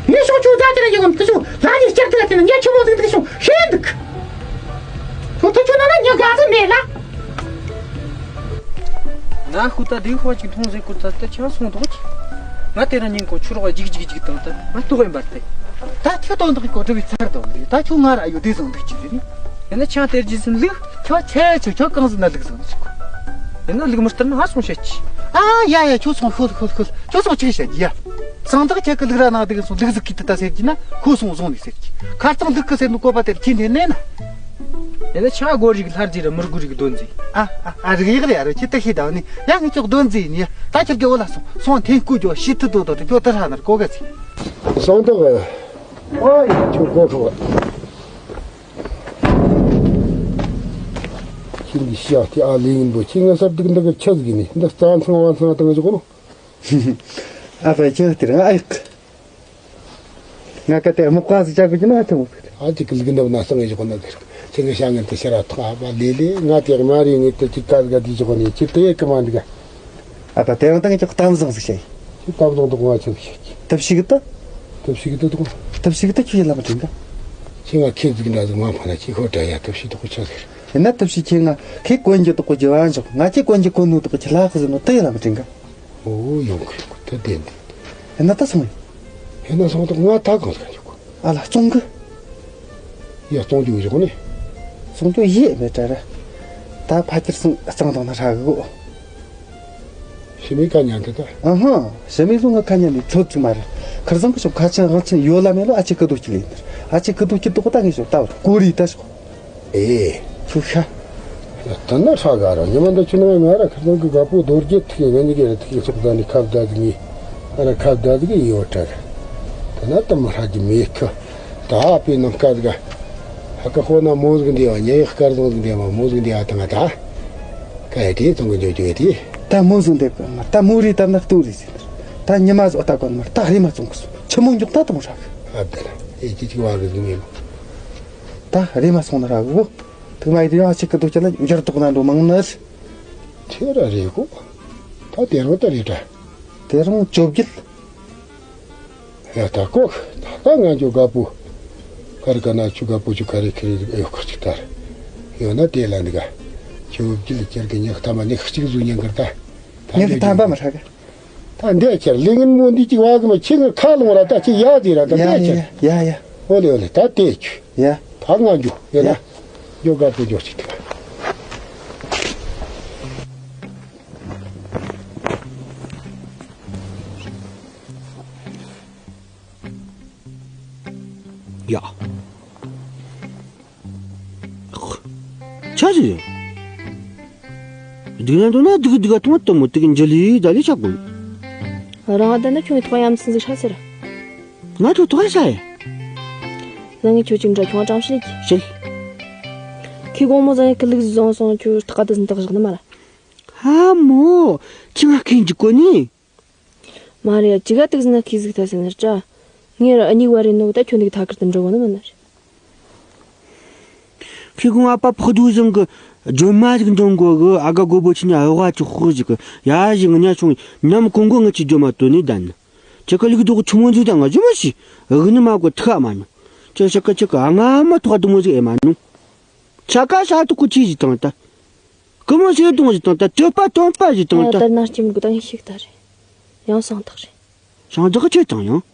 ངས་ཤོག་ཆུ་ད་དེ་ན་ཡི་གོམ་དུ་ཆུ་ལ་ཉི་སྐྱར་དེ་ལ་དེ་ན་ངས་ཆི་མོ་ཟིག་དེ་ཤོག་ཤེས་འདུག། ཁྱོད་ཐུག་ཆུ་ན་ན་ཉི་དགའ་ཟིག་མེད་ལ། ང་ཤུ་ད་དེ་ཁོ་ཅིག་མཐོང་ཟེར་ཁུར་ད་ལྟ་ཆང་སོང་དོག་ཅིག། ང་དེ་ར་ཉིན་གོ་ཆུ་རོགས་ཇིག་ཇིག་ཇིག་དང་ད་ང་ལྟོགས་ཡིན་པར་ཏེ། ད་ཁྱོད་དང་དག་གི་གོ་སྒྲུབ་པའི་ཚར་དང་དེ་ད་ཁྱོད་ང་ར་ཡོད་དེ་བཟང་འདུག་ཅི་ཟེར་ནི། ཡིན་ན་ཆང་སྟེར་རྒྱུ་ཟིན་ལུག་ཁྱོད་ཆེ་ཆེ་ཁྱོད་གང་ཟིན་ན་ལུག་བཟང་ཅིག། ཡིན་ན་ལུག་མི་སྟེར་ན་ང་སོང་བཤད་ཅི། ཨ་ཡ་ཡ་ཁྱོད་སོང་ཤོད་ཤོད་ཤོད། ཁྱོད་སོང་ཆི་བཤད་ཀྱི་ཡ། སང་དག་ཁྱེད་ཀྱི་ལུག་ར་ནང་དེ་གི་སོང་ལུག་ཟིག་གིས་དེ་ད་ཟེར་གྱི་ན་ཁོ་སོང་བཟུང་ནས་ཟེར་གྱི། ཁར་ཚང་ལུག་གི་ཟེར་ནི་བཀོད་པ་དེར་ཁྱེད་འདི་ནས་ན། ཡིན་ན་ཆ་སྒོ་རིགས་ལྷར་རྫས་ར་མི་སྒོ་རིགས་གདོན་རྫས། ཨ་ཨ་རིགས་ཡག་རེད་ཨ་རོ་ཁྱེད་ད་ཤེས་དང་ནི་ཡ་ངས་ཅོག་གདོན་རྫས་ནི་ད་ཁྱེད་ཀྱི་འོ་ལ་སོང་སོང་ཐེན་སྐུ་ཇོ་ཤི་ཐུ་དོ་དོ་དེ་ཇོ་དེ་ཧྲ་ནར་གོ་ག་ཚི། སང་དག་ཨོ་ཡ་ཁྱོད་གོ་ཁྲོ་བ། ཁྱེད་འདི་ཤ་སྟེ་ཨ་ལེ་ཡིན་པོ་ཁྱེད་ངའི་སར་འདུག་འདུག་གི་ཆ་ཟིག་ནི་འདི་རྩ་ཚང་བ་ཚང་བཏང་ཆོག་ནོ། ཨ་ཕ་ཁྱེད་དེ་རང་ཨ་ཡག། ང་ཀ་དེ་མོ་ཀ་ཟི་ཅག་གི་ན་ཐེ་མོ་ཟི། ཨ་ཅིག་གི་ལིག་འདབ་ན་སང་ངེ་ཞོག་ན་གི་ཁྱེད་ངའི་ཤ་ངན་དེ་ཤ་ར་ཐག་ཨ་ཕ་ལེ་ལེ་ང་དེ་མ་རེད་ངེ་དེ་ཅིག་ཀ་ཟི་ག་དེ་ཞོག་ནི་ཅིག་དེ་ཡེ་གི་མ་འདུག་ག། ཨ་ཕ་དེ་རང་ད་ངེ་ཅོག་གཏམ་བཟང་ཟིག་བཤད་ཡིན། ཅིག་གཏམ་བཟང་དུ་ང་ཆེན་ཟིག་བཤད་ཀྱི། ཐབས་ཤིག་གི་ད། ཐབས་ཤིག་གི་ད་དུ། ཐབས་ཤིག་གི་ད་ཁྱོད་ཡིན་ལ་མ་དྲན་ག། ཁྱེད་ང་ཁྱེད་ཟིག་འདྲ་ཟིག་མ་ཕ་ན་ཅིག་ཧོ་དྲ་ཡ་ཐབས་ཤིག་དུ་ཁོ་ཆ་ཟིག་རེད། ཡིན་ན་ཐབས་ཤིག་ཁྱེད་ང་ཁྱེད་གོན་གྱི་དུ་ཁོ་ཇི་བ་འཇོག་ང་ཁྱེད་གོན་གྱི་གོན་ནུ་དུ་ཁོ་ཆ་ལྷག་ཟིག་ནོ་ད་ཡིན་ལ་མ་དྲན་ག། ཨོ་ཡོང་གི་ཡོང་གི་ད་བདེན་བདེན། ཡིན་ན་ད་སོང་ཡིན། ཡིན་ན་སོང་དུ་ང་ད་གང་ཟིག་འཇོག་གོ། ཨ་ལ་བཙོང་གི། ཡ་བཙོང་རྒྱུ་ཡོད་ནི། བཙོང་རྒྱུ་ཡེ་མེད་དྲ་ར། ད་ཕ་ཁྱེར་སང་གཙང་དང་ན་ཧྲ་གི་གོ། ཞི་མི་ཁ་ཉན་དེ་ད། ཨ་ཧ། ཞི་མི་ལུང་ང་ཁ་ཉན་ནི་ཚོད་ཅིག་མ་རེད། ཁར་སང་གི་ཤོག་ཁ་ཆེན་དབང་ཆེན་ཡོད་ལ་མེད་ལ་ཨ་ཅེ་ཀི་དུ་སྐྱིད་ཡིན། ཨ་ཅེ་ཀི་དུ་སྐྱིད་དུ་ད་ངེས་ཤོག་ད་བར་གོ་རི་ད་ཤོག་ཨེ། ཁྱོད་ཤ། ད་ན་ཧྲ་ག་ར་ཉི་མ་འདི་ཆུ་ནང་ང་ར་ཁར་སང་གི་དགའ་པོ་རྡོ་རྗེ་ཐིག་ང་གཉིས་ཀྱི་ར་ཐིག་ཚོགས་ད་ནི་ཁ་བརྡ་གི་ངི། ཨ་ར་ཁ་བརྡ་གི་ཡོད་དྲ། ད་ན་ད་མ་ཧྲ་གི་མེད་ཁ། ད་ཨ་ཕའི་ནང་སྐད་ག་ཧ་ཀ་ཧོ་ན་མོ་ཟིག་འདི་བ་ཉེ་ཡག་སྐར་བཟང་ཟིག་འདི་བ་མོ་ཟིག་འདི་ཨ་ཐང་ཨ་ད། ཀ་ཡ་དེ་ཚོང་གི་འཇོ་འཇོ་ཡ་དེ། ད་མོ་ཟིག་འདེབས་གོ་མ་ད་མོ་རི་བཏབ་ན་ལྟོ་རི་ཟིན། ད་ཉི་མ་ཟོ་ད་གོ་མ་ད་རི་མ་ཚོང་གི་སོ་ཆི་མོ་མགྱོགས་ད་དུ་མོ་ཧྲ་གི། ཨ་བདེ་ལ། ཨེ་ཅི་ཅིག་བ་གི་ཟིན་ཡིན། ད་རེད་མ་སོང་ན་ར་གོ། ཐུག་མ་ཡི་དེ་ཡང་ཅིག་གི་དུ་ཅི་ལ་འགྱུར་ལྡོག་ན་འགྲོ་མང་ནི། ཁྱེད་ར་རེད་གོ། ད་དེ་རང་ད་རེད་དྲ། དེ་རང་བཅོ་བརྒྱད། ཡ་ད་གོ། ད་ད་ང་ཚོ་དགའ་པོ། ཁ་རི་ཀ་ན་ཆུ་དགའ་པོ་ཆུ་ཁ་རི་ཁི་རི་ཨེ་ཡོད་ཁ་ཅིག་ད་རེད། ཡོད་ན་དེ་ལ་འདི་ག་བཅོ་བརྒྱད་ལ་ཁྱེད་ཀྱི་ཉག་ཐ་མ་ཉག་གཅིག་བཟོ་ཉན་གར་ད། ད་ཉག་ཐ་མ་མ་ཧྲ་ག་ད་འདས་ཆར་ལས་ངན་མོ་འདི་གཅིག་བ་གི་མ་ཁྱེད་ངར་ཁ་ལོང་ར་ད་ཁྱེད་ཡ་དེ་ར་ད་ཡ་འདས་ཆར། ཡ་ཡ། ཨོ་ལེ་ཨོ་ལེ་ད་དེ་ཆུ། ཡ། ད་ང་འགྱོ་ཡོད་ན། ཡ། འགྱོ་དགའ་པོ་འགྱོ་ཅིག་ད། ཡ། ཆ་ཟིག་རེད། སྡུག་ན་འདུག་ན་སྡུག་སྡུག་ག་མཐོང་བ་དུ་མོ་དུ་གི་འཇི་ལི་ད་ལི་ཆག་གོ། རང་ད་ནི་ཁྱོད་ཐོག་ཡ་མཚན་ཟིག་ཧྲ་ཟེར། ང་ཐོག་ཐོག་ཧྲ་ཡ། ལ་ངས་ཁྱོད་ཅིག་འདྲ་ཁྱོད་བཀྲམ་ཤིག་ཤིག་ཁྱི་གོང་མོ་ཟ་ངས་ཁི་ལུག་ཟིག་བཟུང་སོང་ཁྱོད་ཐག་ད་ཟིན་ཐག་བཞག་ནི་མ་ར། ཧ་མོ། ཁྱི་ང་ཁེན་གྱི་གོ་ནི། མ་རེད། ཅི་ག་དུག་ཟིན་ན་ཁི་ཟིག་ཐ་ཟིན་ན་ཅ། ངས་ར་ཨ་ཉིག་བ་རེད་ནོ་ད་ཁྱོད་འདི་གི་ཐ་ཀར་དུ་འགྲོ་གོ་ནི་མིན་ན་རེད། ཁི་གུང་ཨ་ཕ་ཕོ་དུ་ཟིང་གི་ཇོ་མ་ཟིག་འདོན་གོ་གི་ཨ་ག་གོ་བོ་ཆི་ཉ་ཨ་ཝ་ཅི་ཧོ་ཟིག་གི་ཡ་ཟིག་ཉ་ཆུང་ཉམ་གོང་གོ་ང་ཅི་ཇོ་མ་དོ་ནི་ད་ནི། ཅི་ག་ལིག་དོག་ཆུ་མོ་ཟིག་ད་ང་ཇོ་མ་ཤི་ཨ་གི་ནི་མ་གོ་ཐི་ཁ་མ་ནུ། ཅི་ཤ་ཀ་ཅི་ག་ཨ་ང་མ་ཐོག་དུ་མོ་ཟིག་ཨེ་མ་ནུ། ཤ་ཀ་ཤ་དུ་ཀུ་ཆི་ཟིག་དང་ད། ཀུ་མོ་ཤེས་དུང་ཞིག་དང་ད་སྤྱོད་པ་སྟོན་པ་ཞིག་དང་ད། ད་ནར་སྐྱིད་མི་དགོས་ད་ངས་ཤིག་ད་རེད། ཡང་སང་ཐག་རེད། ཞང་བདག་ཆོས་དང་ཡང་།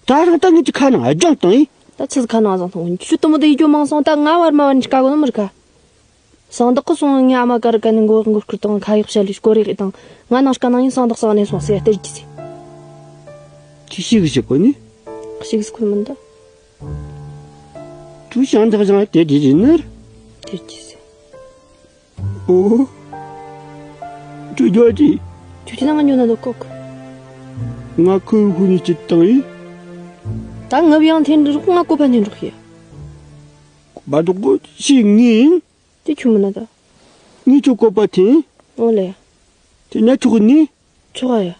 ད་རང་ད་ངས་ཀྱི་ཁ་ནང་ཨེ་སྦྱང་བཏང་ཡིན། ད་ཆི་ཁ་ནང་བཟང་ཐོང་ཆུ་དུ་མོ་དེ་ཡི་གྱོ་མང་སོང་ད་ང་བར་མ་བར་ནི་དཀའ་གོ་ནི་མི་རིག་ག་སང་བདག་གི་སོང་ངས་ཨ་མ་ཀ་རི་ཀ་ནི་མགོ་མགོ་སྐུར་དང་ཁ་ཡག་བཤད་ལས་སྐོར་རེ་དང་ང་ནང་དཀའ་ནང་ཡིན། སང་བདག་སང་ནས་སོང་ཟེར་སྟེར་གྱི་ཟེར། ཅི་ཞིག་བྱེད་གོ་ནི། ཞིག་ཁུལ་མི་འདུག་ཁྱོད་ཞང་བདག་ཞང་དེ་དེ་རེད་ནི། སྟེར་གྱི་ཟེར། ཨོ། ཁྱོད་ཀྱི་ཨ་ཅི། ཁྱོད་ཀྱི་ནང་ང་ཉོ་ན་འདོད་གོ་གི། ང་ཁོའི་ཁུ་ནི་ཅི་བཏང་ཡིན། ད་ངབ་ཡང་འཐེན་འགྲོ་ང་བཀོད་པ་འཐེན་འགྲོ་ཡ། བ་དོག་གོ་ཤི་ངེས་ཡིན། དེ་ཁྱོད་མིན་ན་ད། ངས་ཁྱོད་བཀོད་པ་འཐེན། ཨོ་ལེ། དེ་ན་ཆོག་ནི། ཆོག་ཡ།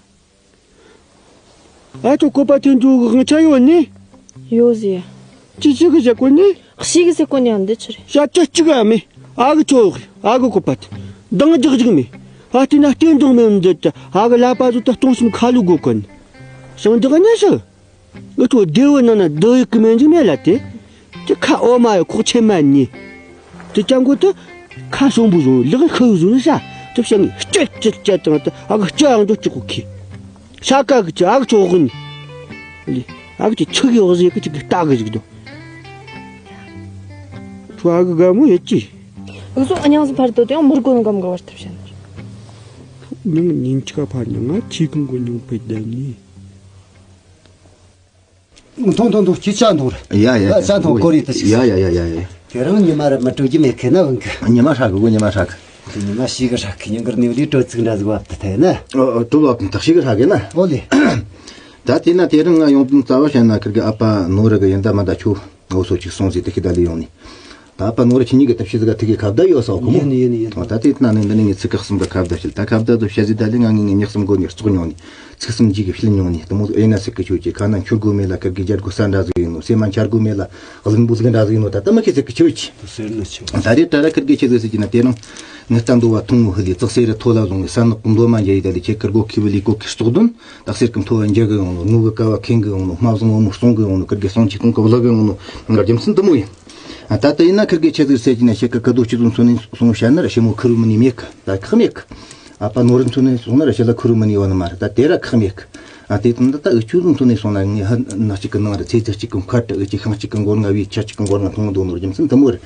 ཨ་ཁྱོད་བཀོད་པ་འཐེན་རྒྱུ་གི་དབང་ཆ་ཡོད་ནི། ཡོད་ཟེར། ཅི་ཞིག་གི་བྱེད་གོ་ནི། ཞིག་གི་ཟེར་གོ་ནི་ཡང་འདི་ཆི་རེད། ཤ་ཅི་གཅིག་ཨ་མེ། ཨ་གི་ཆོག་ཨ་གི་བཀོད་པ་འཐེན། འདང་རྒྱག་རྒྱུ་མེད། ཨ་དེ་ན་སྟོན་འདང་མེད་འདི་ད་ཨ་གི་ལ་པ་ཟུ་ད་སྟོང་སུམ་ཁ་ལུ་དགོས་གོ་ནི། ཞང་འདི་ག་ཉེ་ཤི། ང་ཚོ་སྡེ་བའི་ནང་ན་སྡོད་ཡི་གི་མེད་ཅིག་མེད་ལ་དེ། དེ་ཁ་འོ་མ་ཡི་ཁོག་ཆེན་མ་ནི། དེ་ཅང་གོ་དེ། ཁ་གསོན་པོ་བཟུང་ལག་ཤུ་བཟུང་ནི་ས། དེ་བྱ་ངས་སྐྱོད་སྐྱོད་སྐྱོད་དང་དེ་ཨ་གི་སྐྱོད་ཨང་དུ་གཅིག་གོ་ཁི། ཤ་ཀ་གི་ཅི་ཨ་གི་ཚོ་གི་ནི། ཨ་གི་ཅི་ཆུ་གི་འོག་ཟེ་གི་ཅིག་གི་ལྟ་གི་ཅིག་དོ། ཁྱོད་ཨ་གི་དགའ་མོ་ཡོད་ཅི། ཨུ་ཚོ་ཨ་ཉང་སུ་ཕར་དོ་དེ་ཡང་མི་རྒོ་ནི་གམ་ག་བར་ཐབས་བྱས་ནི། ཉིན་ཉིན་ཅི་ག་ཕར་ནི་ང་ཁྱི་གང་གོ་ཉུང་ཕེ་ལྡན་ནི། མཐོང་མཐོང་མཐོང་ཁྱི་ཆ་མཐོང་རེད། ཡ་ཡ་ཡ། ཆ་མཐོང་ཀོ་རེ་ད་ཞིག་ཡ་ཡ་ཡ་ཡ་ཡ། དེ་རང་ཉི་མ་ར་མི་སྤྲོད་རྒྱུ་མེད་ཁེ་ན་འོང་གི། ཉི་མ་ཧྲ་གི་གོ་ཉི་མ་ཧྲ་གི། དེ་ཉི་མ་ཤི་གི་ཧྲ་གི་ཉིན་གར་ནེའུ་ལི་སྤྲོད་ཚིག་འདྲ་ཟིག་བབ་ཏུ་ཐལ་ན། ཨོ་ཨོ་དུ་བབ་ཏུ་ཤི་གི་ཧྲ་གི་ན། ཨོ་ལེ། ད་དེ་ན་དེ་རིང་ང་ཡོང་དུས་རྩ་བ་བཤད་ན་ཁིར་གི་ཨ་ཕ་ནོ་ར་གི་ཡིན་ད་མ་ད་ཆུ་འོ་སོ་ཅིག་སོང་ཟིག་དེ་ཁི་ད་ལི་ཡོང་ནི། ད་ཨ་ཕ་ནོ་ར་ཁྱེད་གཉིས་ཀྱི་ཐབས་ཤེས་ཟིག་ག་ཐུག་གི་ཁ་བརྡ་ཡོད་ས་ཁོ་མོ། ཡིན་ཡིན་ཡིན། ད་དེ་ན་ནི་འདི་ནི་ངས་ཚིག་ཁག་གསུམ་གི་ཁ་བརྡ་བྱེད། ད་ཁ་བརྡ་དུ་བཤད་ཟིག་ད་ལི་ང་ངས་ངས་ཉག་གསུམ་གོ་ནི་ལྕོགས་མྱོང་ནི། ཚིག་གསུམ་གཅིག་གིས་ཕྱིར་མྱོང་ནས་དེ་མོ་ཟིག་ཨེ་ན་ཟེར་གི་ཆོས་ཀྱི་ཁ་ན་འཁྱུར་དགོས་མེད་ལ་ཁིར་གི་རྒྱལ་སྒོ་ས་འདྲ་ཟིག་ཡིན་ནོ། སེ་མ་འཁྱར་དགོས་མེད་ལ་གླིང་བུ་ཟིག་འདྲ་ཟིག་ཡིན་ནོ། ད་ལྟ་མི་ཁི་ཟེར་གི་ཆོས་ཀྱི། ད་རེས་ད་ར་ཁིར་གི་ཆོས་ཟིག་ཟེར་གྱི་ན་དེ་རིང་ངི་རྩ་འདུ་བ་ཐུང་ངུ་ཧི་ལི་ཙག་སེ་རི་ཐོ་ལ་བཟུང་ངི་ས་ནག་གི་མདོ་མ་འཇལ་ཡི་ད་ལི་ཁྱེད་ཀིར་གོ་ཁི་བི་ལི་གོ་ཁི་སྟོག་དོན་དག་སེར་གི་མཐོ་བ་འཇལ་གི་ཡོང་ནོ། ནུ་གི་ཀ་བ་ཁེང་གི་ཡོང་ནོ། སྨྲ་བཟང་བུ་མོ་སྲུང་གི་ཡོང་ནོ། ཁིར་གི་སོང་ཆི་གང་གི་བླ་གི་ཡོང་ནོ། རྒྱུ་མཚན་དུ་མོ་ཡིན། ད་ལྟ་ཡིན་ན་ཁིར་གི་ཆོས་ཟིག་ཟེར་གྱི་ན་ཁྱེད་ཀི་ཀི་དོ་ཆི་ཟུང་སོང་ནས་སོང་བཤད་ན་ར་ཞི་མོ་ཁི་རུ་མི་ནི་མེད་གི། ད་ཁག་མེད་གི། ཨ་ཕ་ནོར་འཚོ་ནས་སོང་ན་ར་ཞི་ལ་ཁུ་རུ་མི་ནི་ཡོད་ནི་མ་རེད། ད་དེ་ར་ཁག་མེད་གི། ཨ་དེ་དང་ད་ད་འུ་ཆོ་ལུང་འཚོ་ནས་སོང་ན་ངས་ཧ་ན་གཅིག་གི་ནང་ར་ཚེ་ཚེ་གཅིག་གི་མཁར་དུ་འུ་ཆོ་ཤིང་གཅིག་གི་མགོར་ང་བའི་ཆ་གཅིག་གི་མགོར་ང་མཐོང་འདུག་ནོར་རྒྱུ་མཚན་དུ་མོ་རེད།